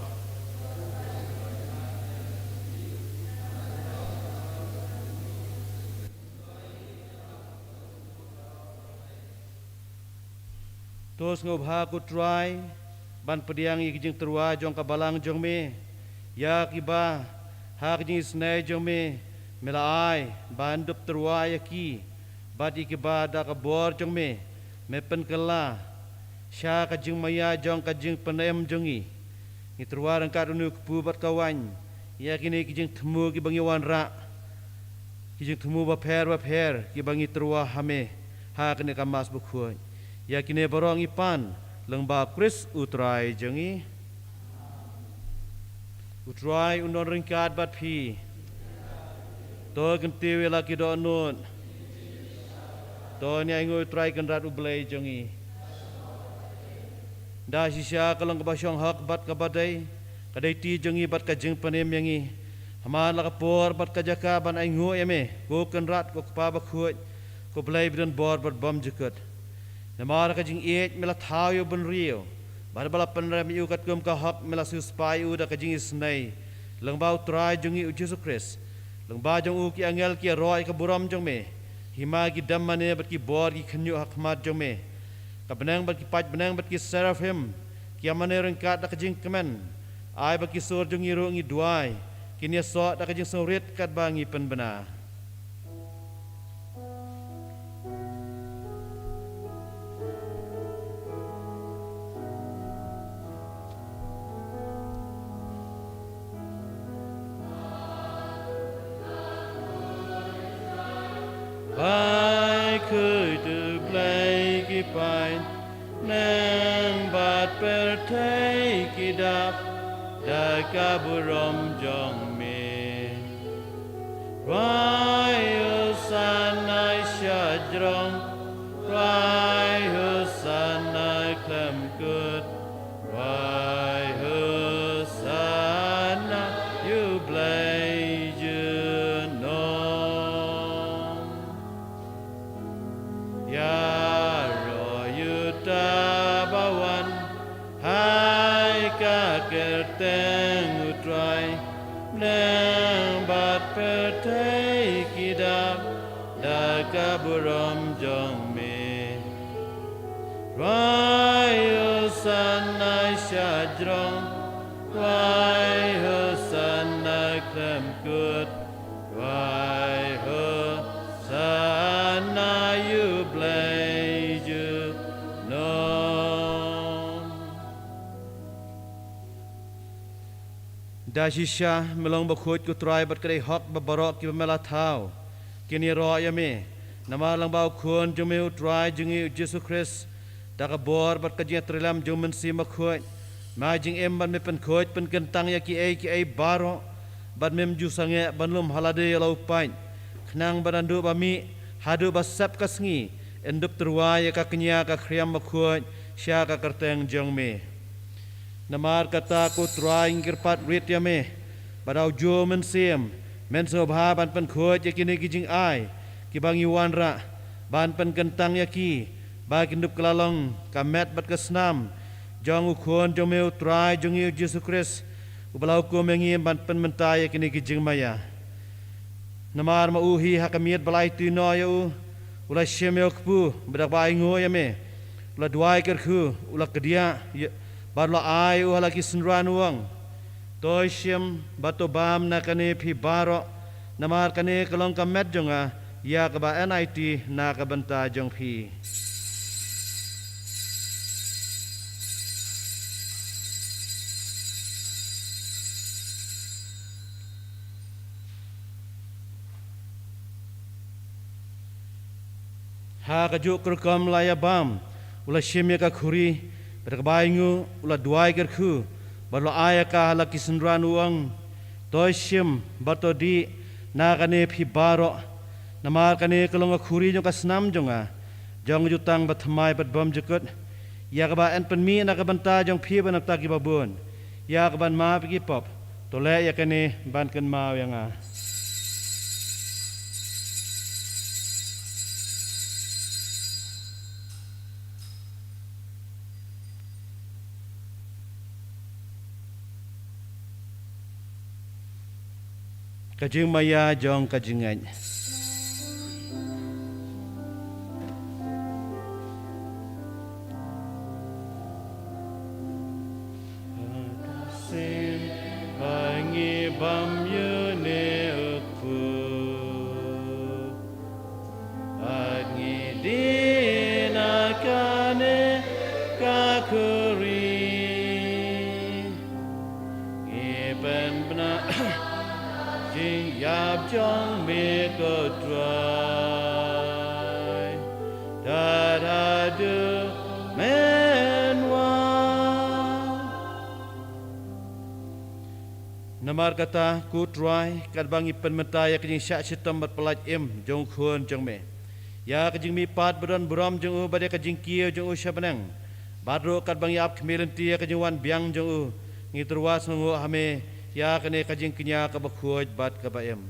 To sngewbha ko Trai ban pdiang ïa ki jingtyrwa jong ka balang jong me, ïa kiba ha ka jingisynei jong me, me la ai ban dup tyrwa ïa ki, bad ïa kiba da ka bor jong me, me pynkylla sha ka jingmaïa jong ka jingpynim jong ngi. Ngi tyrwa ryngkat une u kpu bad ka waiñ ïa kine ki jingthmu kiba ngi wanrah, ki jingthmu bapher bapher kiba ngi tyrwa ha me ha kane ka Mass bakhuid. Ïa kine baroh ngi pan lyngba Khrist U Trai jong ngi. U Trai un don ryngkat bad phi. To kyntiew ïa la ki dohnud. To ngin ïa ainguh ïa U Trai Kynrad U Blei jong ngi. Da shisha ka long kaba shong hok bad kaba dei, ka dei ti jong ngi bad ka jingpynim ïa ngi. Hynmen la ka por bad ka jaka ban ainguh ïa me, ko Kynrad, ko Kpa bakhuid, ko Blei badonbor bad bymjukut. Namar ka jingïeit me la thaw ïa u bynriew, bad ba la pynrem ïa u katkum ka hok me la siewspah ïa u da ka jingisynei, lyngba U Trai jong ngi U Jisu Khrist. Lyngba jong u ki angel ki ïaroh ïa ka burom jong me, hima ki dem mane bad ki bor ki khynñiuh ha khmat jong me. Ka bneng bad ki paid bneng bad ki seraphim ki ïa mane ryngkat da ka jingkmen. Ai ba ki sur jong ngi ruh ngi duwai, kin ïasoh da ka jingsngewrit katba ngi pynbna. Bai khuid U Blei ki paid bneng bad pyrthei ki dap da ka burom jong me. Rwai Hosanna sha jrong, rwai Hosanna khlem kut, rwai Hosanna ïa U Blei junom. Ïaroh ïa uta ba wan ha ka kyrteng U Trai, bneng bad pyrthei ki dap da ka burom jong me. Rwai Hosanna sha jrong, rwai Hosanna khlem kut, rwai Hosanna ïa U Blei junom. Da shisha me long bakhuid ko Trai bad ka dei hok ba baroh kiba me la thaw kin ïaroh ïa me. Namar lyngba U Khun jong me U Trai jong ngi U Jisu Khrist, da ka bor bad ka jingïatreilang jong U Mynsiem Bakhuid, me ai jingim bad me pynkhuid pynkyntang ïa kiei kiei baroh, bad mem ju sangeh ban lum ha lade ïa la u paid, khnang ba naduh ba mih haduh ba sep ka sngi yn dup tyrwa ïa ka kñia ka khriam bakhuid sha ka kyrteng jong me. Namar kata ko Trai ngi kyrpad rit ïa me, ba da u Mynsiem men sngewbha ban pynkhuid ïa kine ki jingai kiba ngi wanrah, ban pynkyntang ïa ki ba kin dup kylla long ka met bad ka snam jong U Khun jong me U Trai jong ngi U Jisu Khrist, uba la hukum ïa ngi ban pynmynta ïa kine ki jingmaïa. Namar ma u hi ha ka miet ba la aiti noh ïa u, u la shim ïa u kpu, bad da kaba ainguh ïa me, u la duwai kyrkhu, u la kdiah, ïa, bad u la ai ïa u ha la ki synran, u ong: To shim bad to bam na kane phi baroh, namar kane ka long ka met jong nga, ïa kaba yn aiti na ka bynta jong phi. Ha kajuh ka rukom la ïa bam, u la shim ïa ka khuri, bad da kaba ainguh, u la duwai kyrkhu, bad u la ai ïa ka ha la ki synran, u ong: To shim bad to dih na kane phi baroh, namar kane ka long ka khuri jong ka snam jong nga, jong ka jutang bathymmai bad bymjukut, ïa kaba yn pynmih na ka bynta jong phi bad na ka bynta kiba bun, ïa ka ban map ïa ki pop. To leh ïa kane ban kynmaw ïa nga. Ka jingmaïa jong ka jingngeit. Sien ba ngi bam ïa ne u kpu. Bad ngi dien ha kane ka khuri. Ngi pynbna jingïap jong me ko Trai. Tad haduh mynwan. Namar kata, ko Trai, katba ngi pynmynta ïa ka jingshah shitom bad pyllait im jong u Khun jong me, ïa ka jingmihpat ba don burom jong u bad ïa ka jingkiew jong u sha bneng, bad ruh katba ngi ap khmih lynti ïa ka jingwan biang jong u, ngi tyrwa sngewnguh ha me ïa kane ka jingkñia kaba khuid bad kaba im.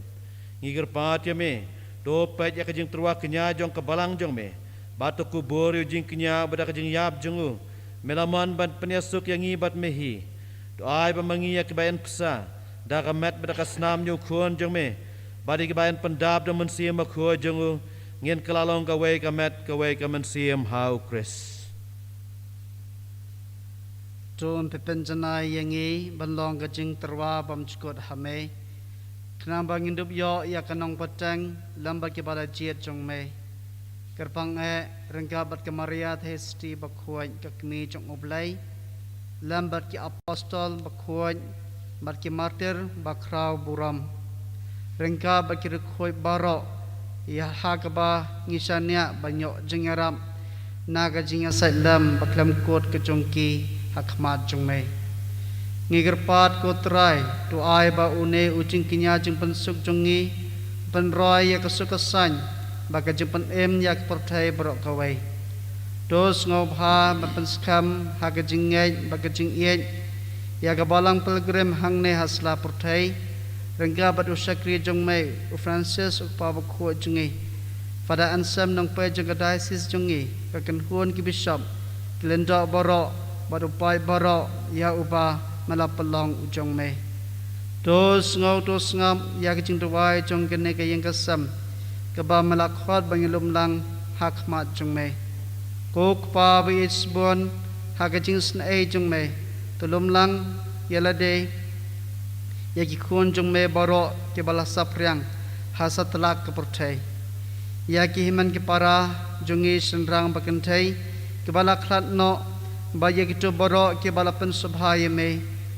Ngi kyrpad ïa me, to peit ïa ka jingtyrwa kñia jong ka balang jong me, bad to kubur ïa u jingkñia uba da ka jingïap jong u me la mon ban pynïasuk ïa ngi bad me hi. To ai ba ma ngi ïa kiba yn bsa da ka met bad da ka snam jong u Khun jong me, bad ïa kiba yn pyndap da u Mynsiem Bakhuid jong u, ngin kylla long kawei ka met kawei ka mynsiem ha u Khrist. To pynjanai ïa ngi ban long ka jingtyrwa bymjukut ha me, khnang ba ngin dup ïoh ïa ka nongpateng lem bad kiba la jied jong me. Kyrpang eh ryngkat bad ka Maria Theisotti bakhuid ka kmie jong U Blei, lem bad ki apostol bakhuid bad ki martir bakhraw burom, ryngkat bad ki riewkhuid baroh, ïa ha kaba ngi shaniah ban ïoh jingïarap na ka jingïasaid lem bakhlem kut ka jong ki ha khmat jong me. Ngi kyrpad ko Trai, to ai ba une u jingkñia jingpynsuk jong ngi pynroi ïa ka suk ka saiñ bad ka jingpynim ïa ka pyrthei baroh kawei. To sngewbha ban pynskhem ha ka jingngeit bad ka jingïeit ïa ka balang pilgrim hangne ha sla pyrthei, ryngkat bad u shakri jong me u Francis, u kpa bakhuid jong ngi, Father Anselm Nongpei jong ka diocese jong ngi, ka kynhun ki bishop, ki lyngdoh baroh bad u paid baroh ïa uba me la pynlong u jong me. To sngew to sngap ïa ka jingduwai jong kane ka ïing ka sem kaba me la khot ba ngi lum lang ha khmat jong me. Ko Kpa ba ïeit shibun, ha ka jingisynei jong me, to lum lang ïa lade, ïa ki khun jong me baroh kiba la saphriang ha satlak ka pyrthei, ïa ki hynmen ki para jong ngi shynrang ba kynthei kiba la khlad noh, bad ïa kito baroh kiba la pynsngewbha ïa me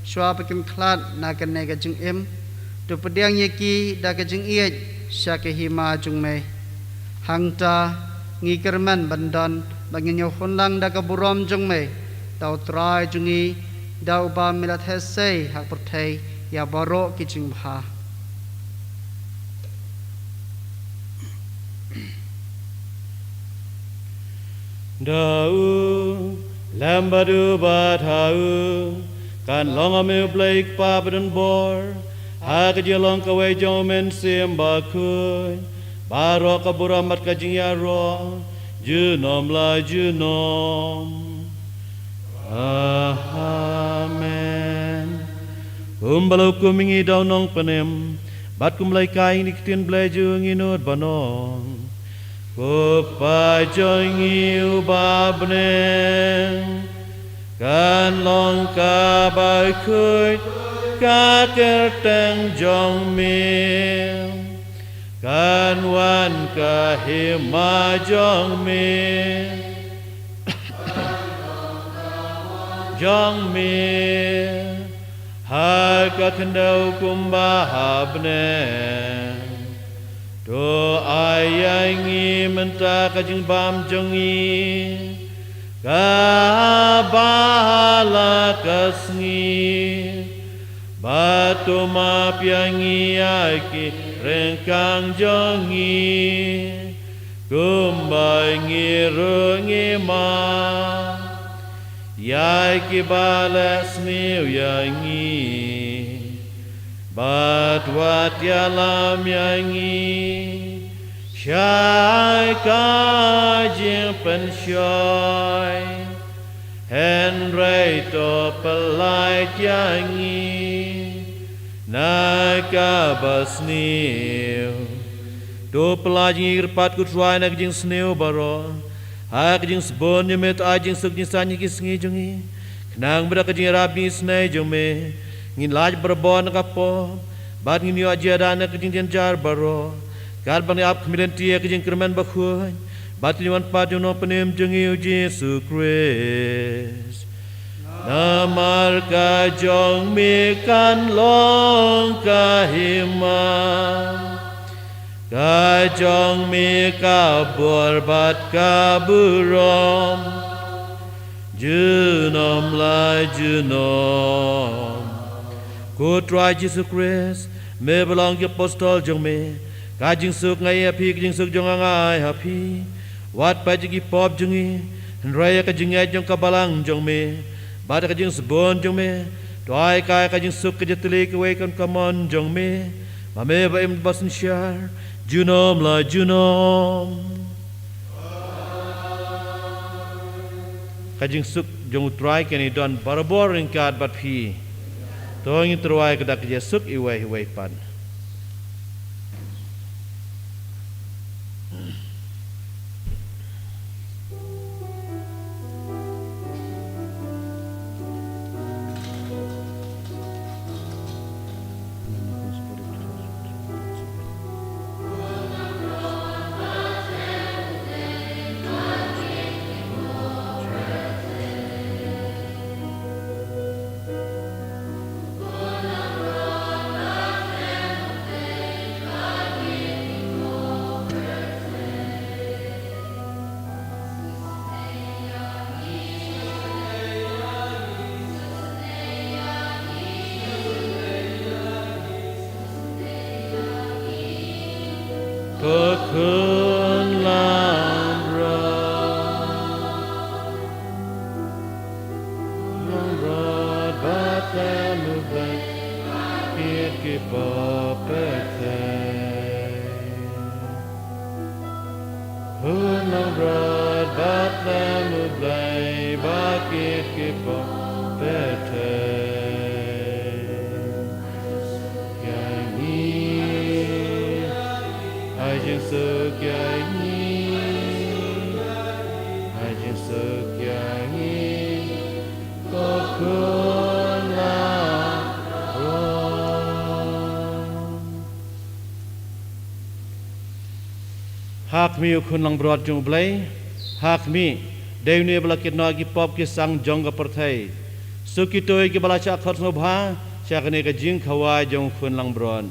shuwa ba kin khlad na kane ka jingim. To pdiang ïa ki da ka jingïeit sha ka hima jong me. Hangta ngi kyrmen ban don ba ngin ïoh hun lang da ka burom jong me, da u Trai jong ngi, da uba me la theh sei ha ka pyrthei ïa baroh ki jingbha. Da u, lem bad u bad ha u, kan long ha me U Blei Kpa badonbor, ha ka jinglong kawei jong u Mynsiem Bakhuid, baroh ka burom bad ka jingïaroh junom la junom. Amen. Kumba la hukum ïa ngi da u Nongpynim, bad kumba la hikai ïa ngi da ki ktien Blei jong u, ngin nud ban ong: Ko Kpa jong ngi uba ha bneng, kan long kaba khuid ka kyrteng jong me. Kan wan ka hima jong me, jong me, ha ka khyndew kumba ha bneng. To ai ïa ngi mynta ka jingbam jong ngi kaba ha la ka sngi, bad to map ïa ngi ïa ki ryngkang jong ngi, kumba ngi ruh ngi map ïa kiba leh sniew ïa ngi. Bad wat ïalam ïa ngi sha ka jingpynshoi, hynrei to pyllait ïa ngi na ka basniew. To pyllait jong ngi kyrpad ko Trai na ka jingsniew baroh, ha ka jingsbun jong me to ai jingsuk jingsaiñ ha ki sngi jong ngi, khnang ba da ka jingïarap jingisynei jong me ngin lait barabor na ka pop bad ngin ïoh jingïada na ka jingjynjar baroh, katba ngi ap khmih lynti ïa ka jingkyrmen bakhuid bad ka jingwan pat jong u Nongpynim jong ngi u Jisu Khrist. Namar ka jong me kan long ka hima, ka jong me ka bor bad ka burom junom la junom. Ko Trai Jisu Khrist, me ba long ki apostol jong me, ka jingsuk nga ai ha phi, ka jingsuk jong nga nga ai ha phi. Wat peit ïa ki pop jong ngi, hynrei ïa ka jingngeit jong ka balang jong me bad ka jingsbun jong me, to ai kai ka jingsuk ka jingtylli kawei ka mon jong me, ma me ba im ba synshar junom la junom. Ka jingsuk jong u Trai kan ïadon barabor ryngkat bad phi. To ngin tyrwa ïa ka da ka jingsuk iwei iwei pat. Ko khun langbrot, langbrot ba tlem u Blei, kit ki pop pyrthei. Khun langbrot ba tlem u Blei, ba kit ki pop pyrthei. Ïa ngi, ai jingsuk ïa ngi, ai jingsuk ïa ngi, ko khun langbrot. Ha khmih, u khun langbrot jong u Blei, ha khmih, dei une ba la kit noh ïa ki pop ki sang jong ka pyrthei. Suk kito kiba la shah khot sngewbha sha kane ka jingkhawai jong u khun langbrot.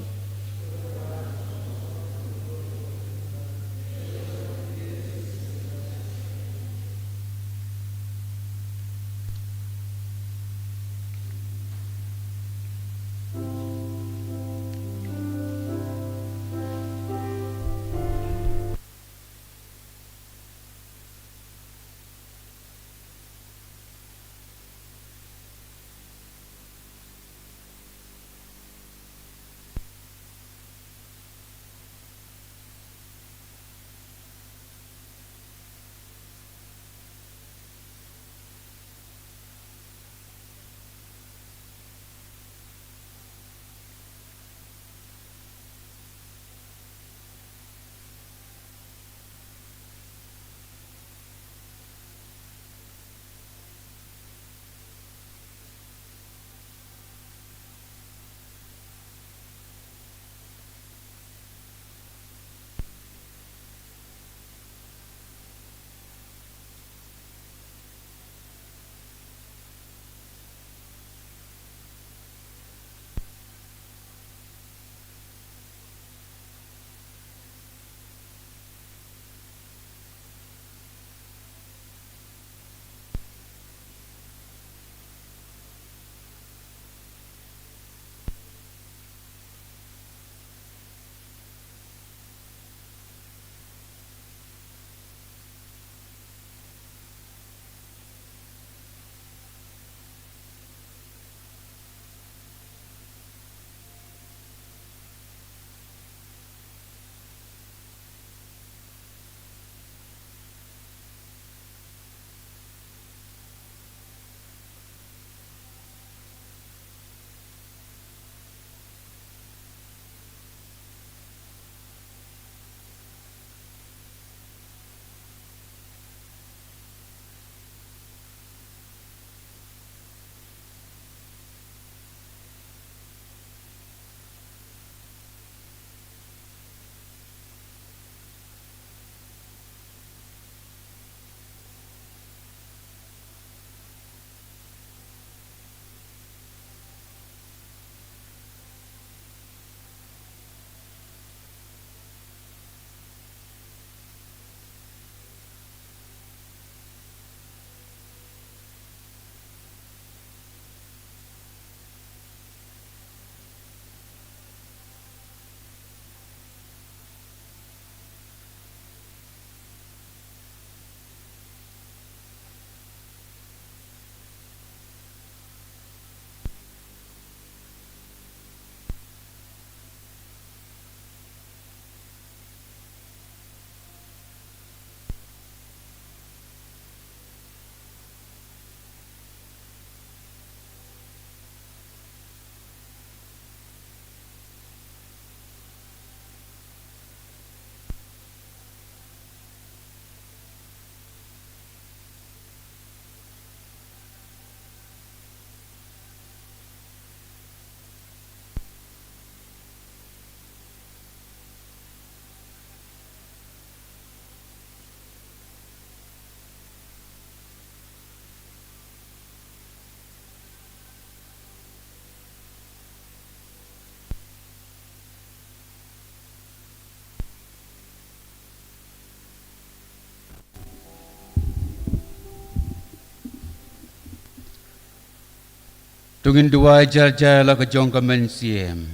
To ngin duwai jar jar la ka jong ka mynsiem.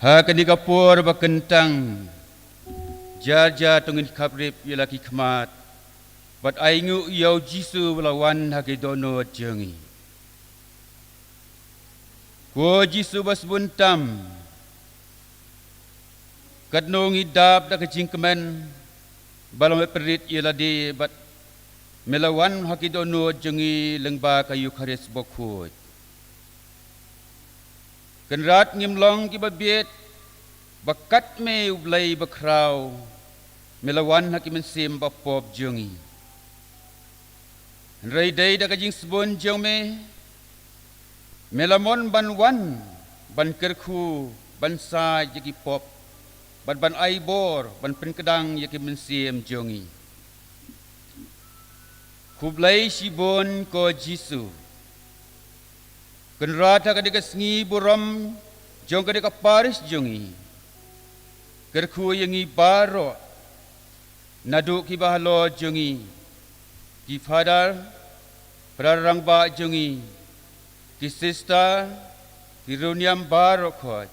Ha kane ka por ba kyntang, jar jar to ngin khaprip ïa la ki khmat bad ainguh ïa u Jisu ba la wan ha ki dohnud jong ngi. Ko Jisu ba sbun tam, katno ngi dap da ka jingkmen ba la me pynrit ïa lade bad me la wan ha ki dohnud jong ngi lyngba ka Eukharist bakhuid. Kynrad ngim long kiba bieit ba kat me U Blei bakhraw me la wan ha ki mynsiem bapop jong ngi. Hynrei dei da ka jingsbun jong me, me la mon ban wan ban kyrkhu, ban said ïa ki pop bad ban ai bor, ban pynkdang ïa ki mynsiem jong ngi. Khublei shibun ko Jisu. Kynrad ha kane ka sngi burom jong kane ka parish jong ngi, kyrkhu ïa ngi baroh, naduh kiba halor jong ngi, ki father, para rangbah jong ngi, ki sister, ki riewniam baroh khoit,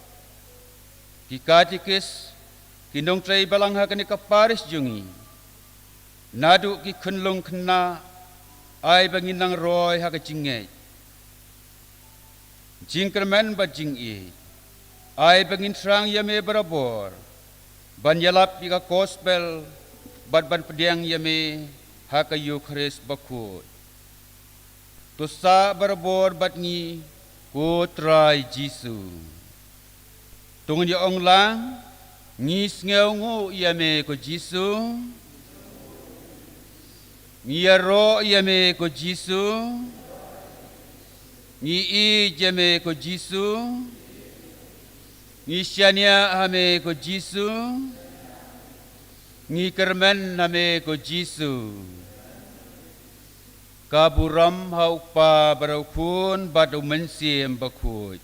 ki katikis, ki nongtrei balang ha kane ka parish jong ngi, naduh ki khunlung khynnah, ai ba ngin nang roi ha ka jingngeit, jingkyrmen bad jingïeit. Ai ba ngin thrang ïa me barabor ban ïalap ïa ka gospel bad ban pdiang ïa me ha ka Eukharist bakhuid. To sah barabor bad ngi, ko Trai Jisu. To ngin ïa ong lang, ngi sngewnguh ïa me ko Jisu. Ngi ïaroh ïa me ko Jisu. Ngi ïeit ïa me ko Jisu. Ngi shaniah ha me ko Jisu. Ngi kyrmen ha me ko Jisu. Ka burom ha U Kpa bad ha U Khun bad ha U Mynsiem Bakhuid.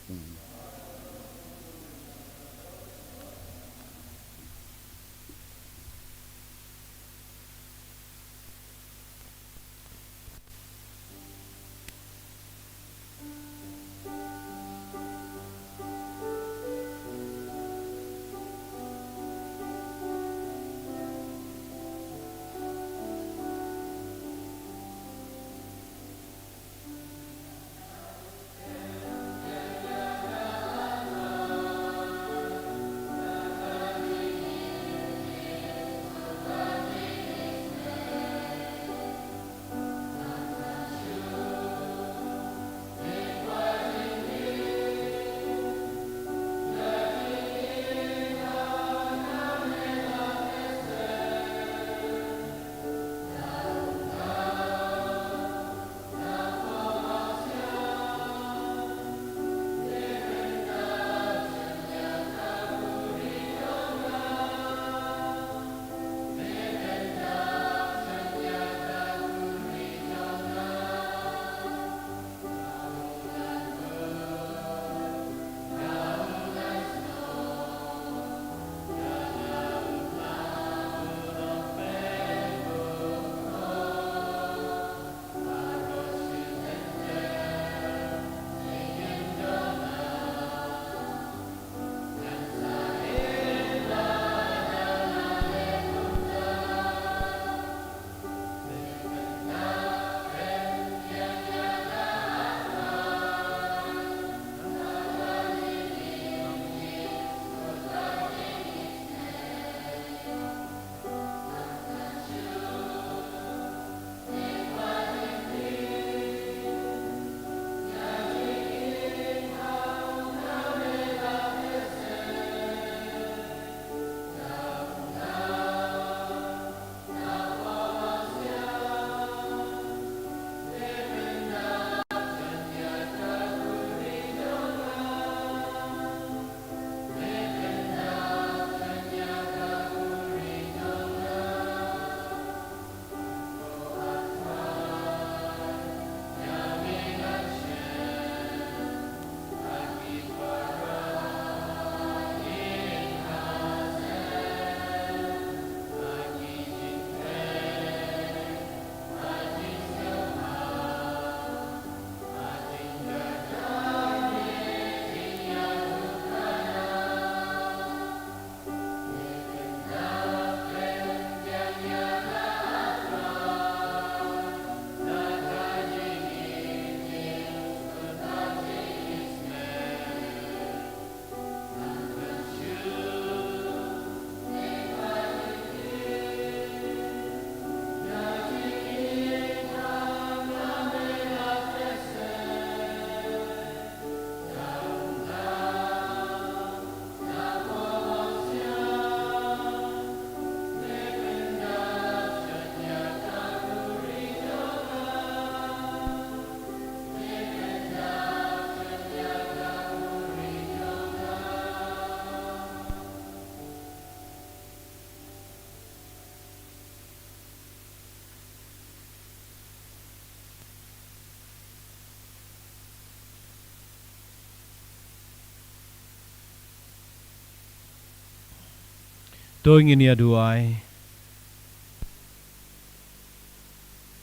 To ngin ïa duwai.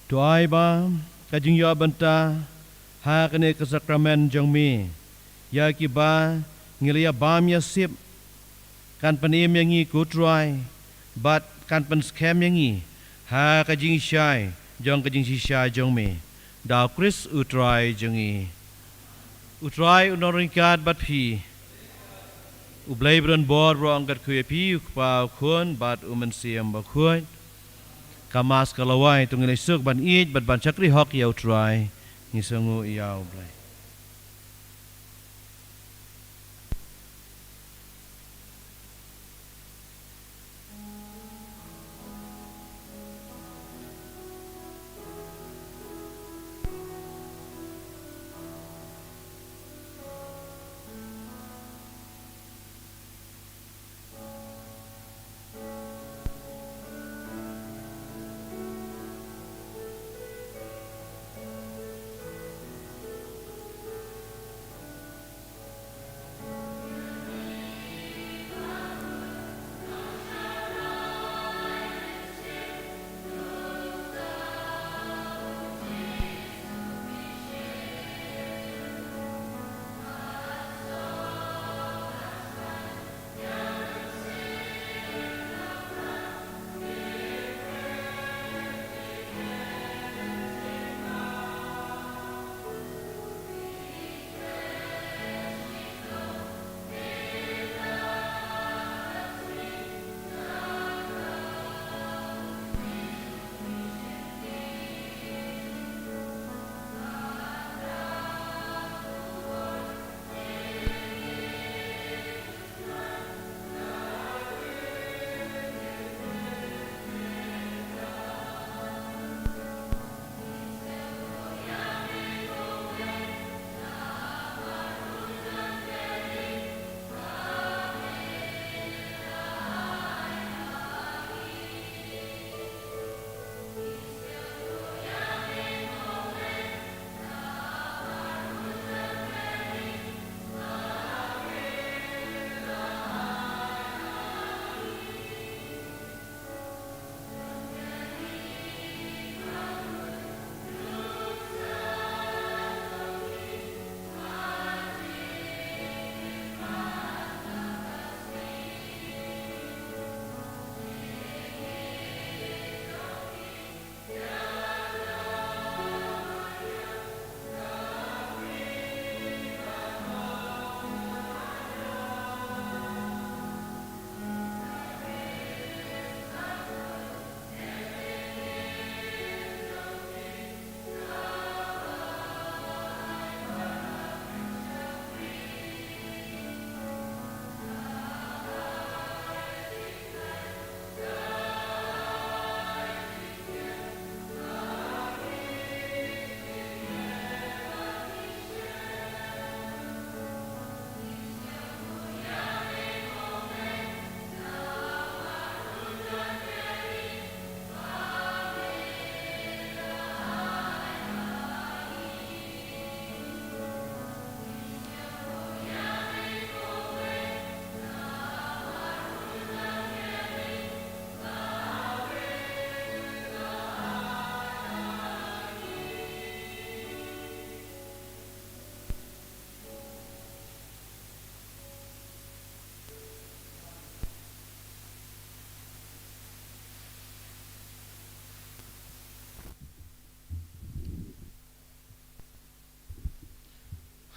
Duwai ba ka jingïoh bynta ha kane ka sakramen jong me, ïa kiba ngi la ïa bam ïa sip, kan pynim ïa ngi ko Trai, bad kan pynskhem ïa ngi ha ka jingshai jong ka jingshisha jong me. Da u Khrist u Trai jong ngi. U Trai un nang ryngkat bad phi. U Blei ba don bor baroh un kat khuid ïa phi, u Kpa, u Khun bad u Mynsiem Bakhuid. Ka Mass ka la wai, to ngin ïa suk ban ïeit bad ban shakri hok ïa u Trai. Ngi sngewnguh ïa u Blei.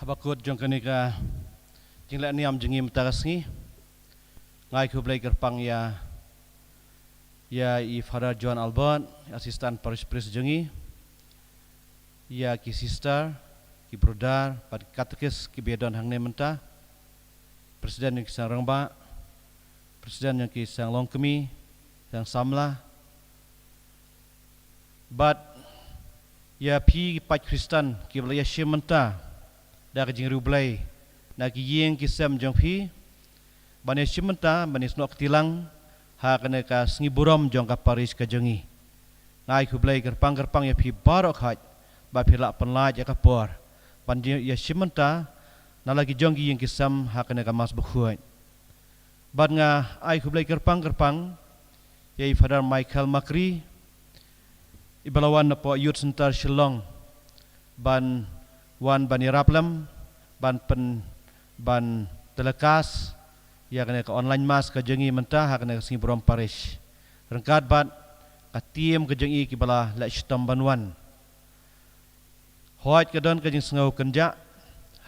Haba kut jong kane ka jingleh niam jong ngi mynta ka sngi, nga ai khublei kyrpang ïa, ïa i Father John Albert, Assistant Parish Priest jong ngi, ïa ki sister, ki brother, bad ki katekis kiba ïadon hangne mynta, President jong ki seng rangbah, President jong ki seng longkmie, seng samla, bad ïa phi ki paid Khristan kiba la ïashim mynta da ka jingriewblei na ki ïing ki sem jong phi, ban ïashim mynta, ban ïasnoh kti lang ha kane ka sngi burom jong ka parish ka jong ngi. Nga ai khublei kyrpang kyrpang ïa phi baroh khoit ba phi la pynlait ïa ka por ban ïa, ïashim mynta na la ki jong ki ïing ki sem ha kane ka Mass Bakhuid. Bad nga ai khublei kyrpang kyrpang ïa i Father Michael Makri, i ba la wan napoh Youth Centre Shillong, ban wan ban ïarap lem, ban pyn, ban telecast ïa kane ka online mass ka jong ngi mynta ha kane ka sngi burom parish. Ryngkat bad ka team ka jong i ki ba la leh shitom ban wan. Hooid ka don ka jingsngew kynjah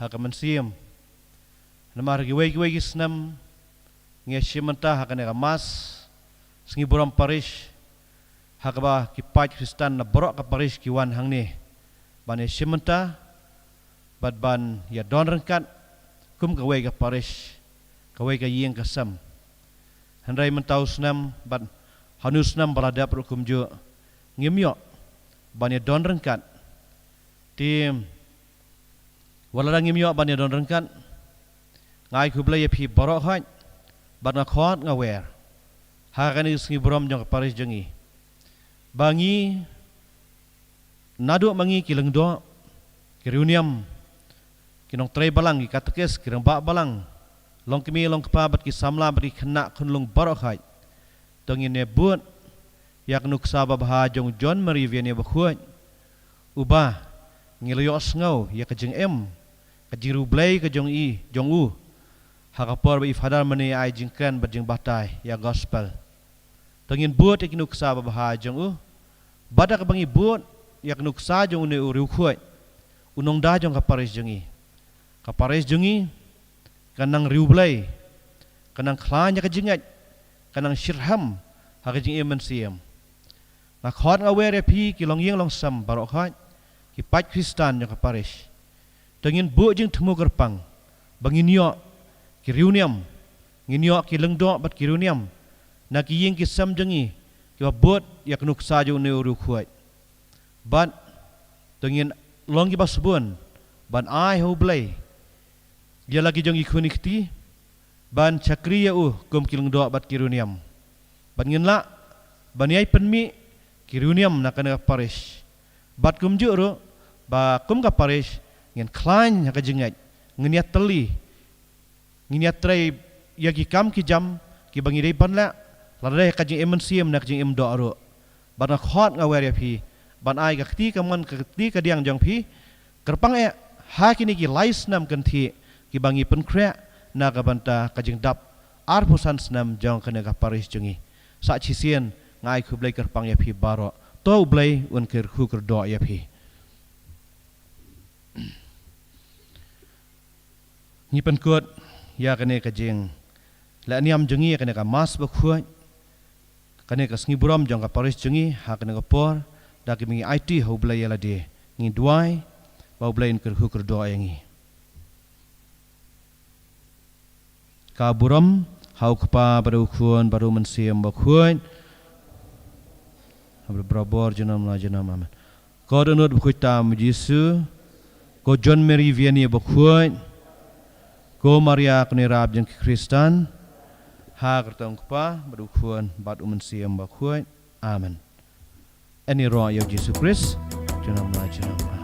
ha ka mynsiem. Namar kiwei kiwei ki snem ngi ïa shim bynta ha kane ka mass sngi burom parish, ha kaba ki paid Khristan na baroh ka parish ki wan hangne ban ïa shim bynta bad ban ïa don ryngkat kum kawei ka parish, kawei ka ïing ka sem. Hynrei mynta u snem bad ha une u snem ba la dep ruh kumjuh ngim ïoh ban ïa don ryngkat. Te wat la ngim ïoh ban ïa don ryngkat, nga ai khublei ïa phi baroh hooid bad nga khot nga wer ha kane ka sngi burom jong ka parish jong ngi, ba ngi naduh ma ngi ki lyngdoh, ki riewniam, ki nongtrei balang, ki katekis, ki rangbah balang, longkmie longkpa bad ki samla bad ki khynnah khunlung baroh hooid, to ngin ïa bud ïa ka nuksa babha jong John Mary Vianney bakhuid, uba ngi la ïohsngew ïa ka jingim, ka jingriewblei ka jong i, jong u, ha ka por ba i Father Mane ai jingkren bad jingbatai ïa gospel. To ngin bud ïa ka nuksa babha jong u, bad da kaba ngi bud ïa ka nuksa jong une u riewkhuid, u nongda jong ka parish jong ngi. Ka parish jong ngi ka nang riewblei, ka nang khlaiñ ïa ka jingngeit, ka nang shitrhem ha ka jingim mynsiem. Nga khot nga wer ïa phi ki longïing longsem baroh hooid, ki paid Khristan jong ka parish, to ngin buh jingthmu kyrpang ba ngin ïoh ki riewniam, ngin ïoh ki lyngdoh bad ki riewniam na ki ïing ki sem jong ngi, kiba bud ïa ka nuksa jong une u riewkhuid. Bad to ngin long kiba sbun ban ai ha U Blei ïa la ki jong ki khun ki kti ban shakri ïa u kum ki lyngdoh bad ki riewniam. Bad ngin lah ban ïai pynmih ki riewniam na kane ka parish. Bad kumjuh ruh ba kum ka parish ngin khlaiñ ha ka jingngeit, ngin ïatylli, ngin ïatrei ïa ki kam ki jam kiba ngi dei ban leh, lada dei ha ka jingim mynsiem ne ka jingim doh ruh. Bad nga khot nga wer ïa phi ban ai ka kti kamon, ka kti kadiang jong phi, kyrpang eh ha kine ki lai snem kynthih kiba ngi pynkhreh na ka bynta ka jingdap arphew san snem jong kane ka parish jong ngi. Sa shisien nga ai khublei kyrpang ïa phi baroh. To U Blei un kyrkhu kyrdoh ïa phi. Ngi pynkut ïa kane ka jinglehniam jong ngi ïa kane ka mass bakhuid, kane ka sngi burom jong ka parish jong ngi ha kane ka por, da kiba ngi aiti ha U Blei ïa lade. Ngi duwai ba U Blei un kyrkhu kyrdoh ïa ngi. Ka burom ha U Kpa bad U Khun bad U Mynsiem Bakhuid. Barabor junom la junom. Amen. Ko dohnud bakhuid tam U Jisu, ko John Mary Vianney bakhuid, ko Maria kane rap jong ki Khristan, ha ka kyrteng U Kpa bad U Khun bad U Mynsiem Bakhuid. Amen. Ani roh ïa U Jisu Khrist junom la junom.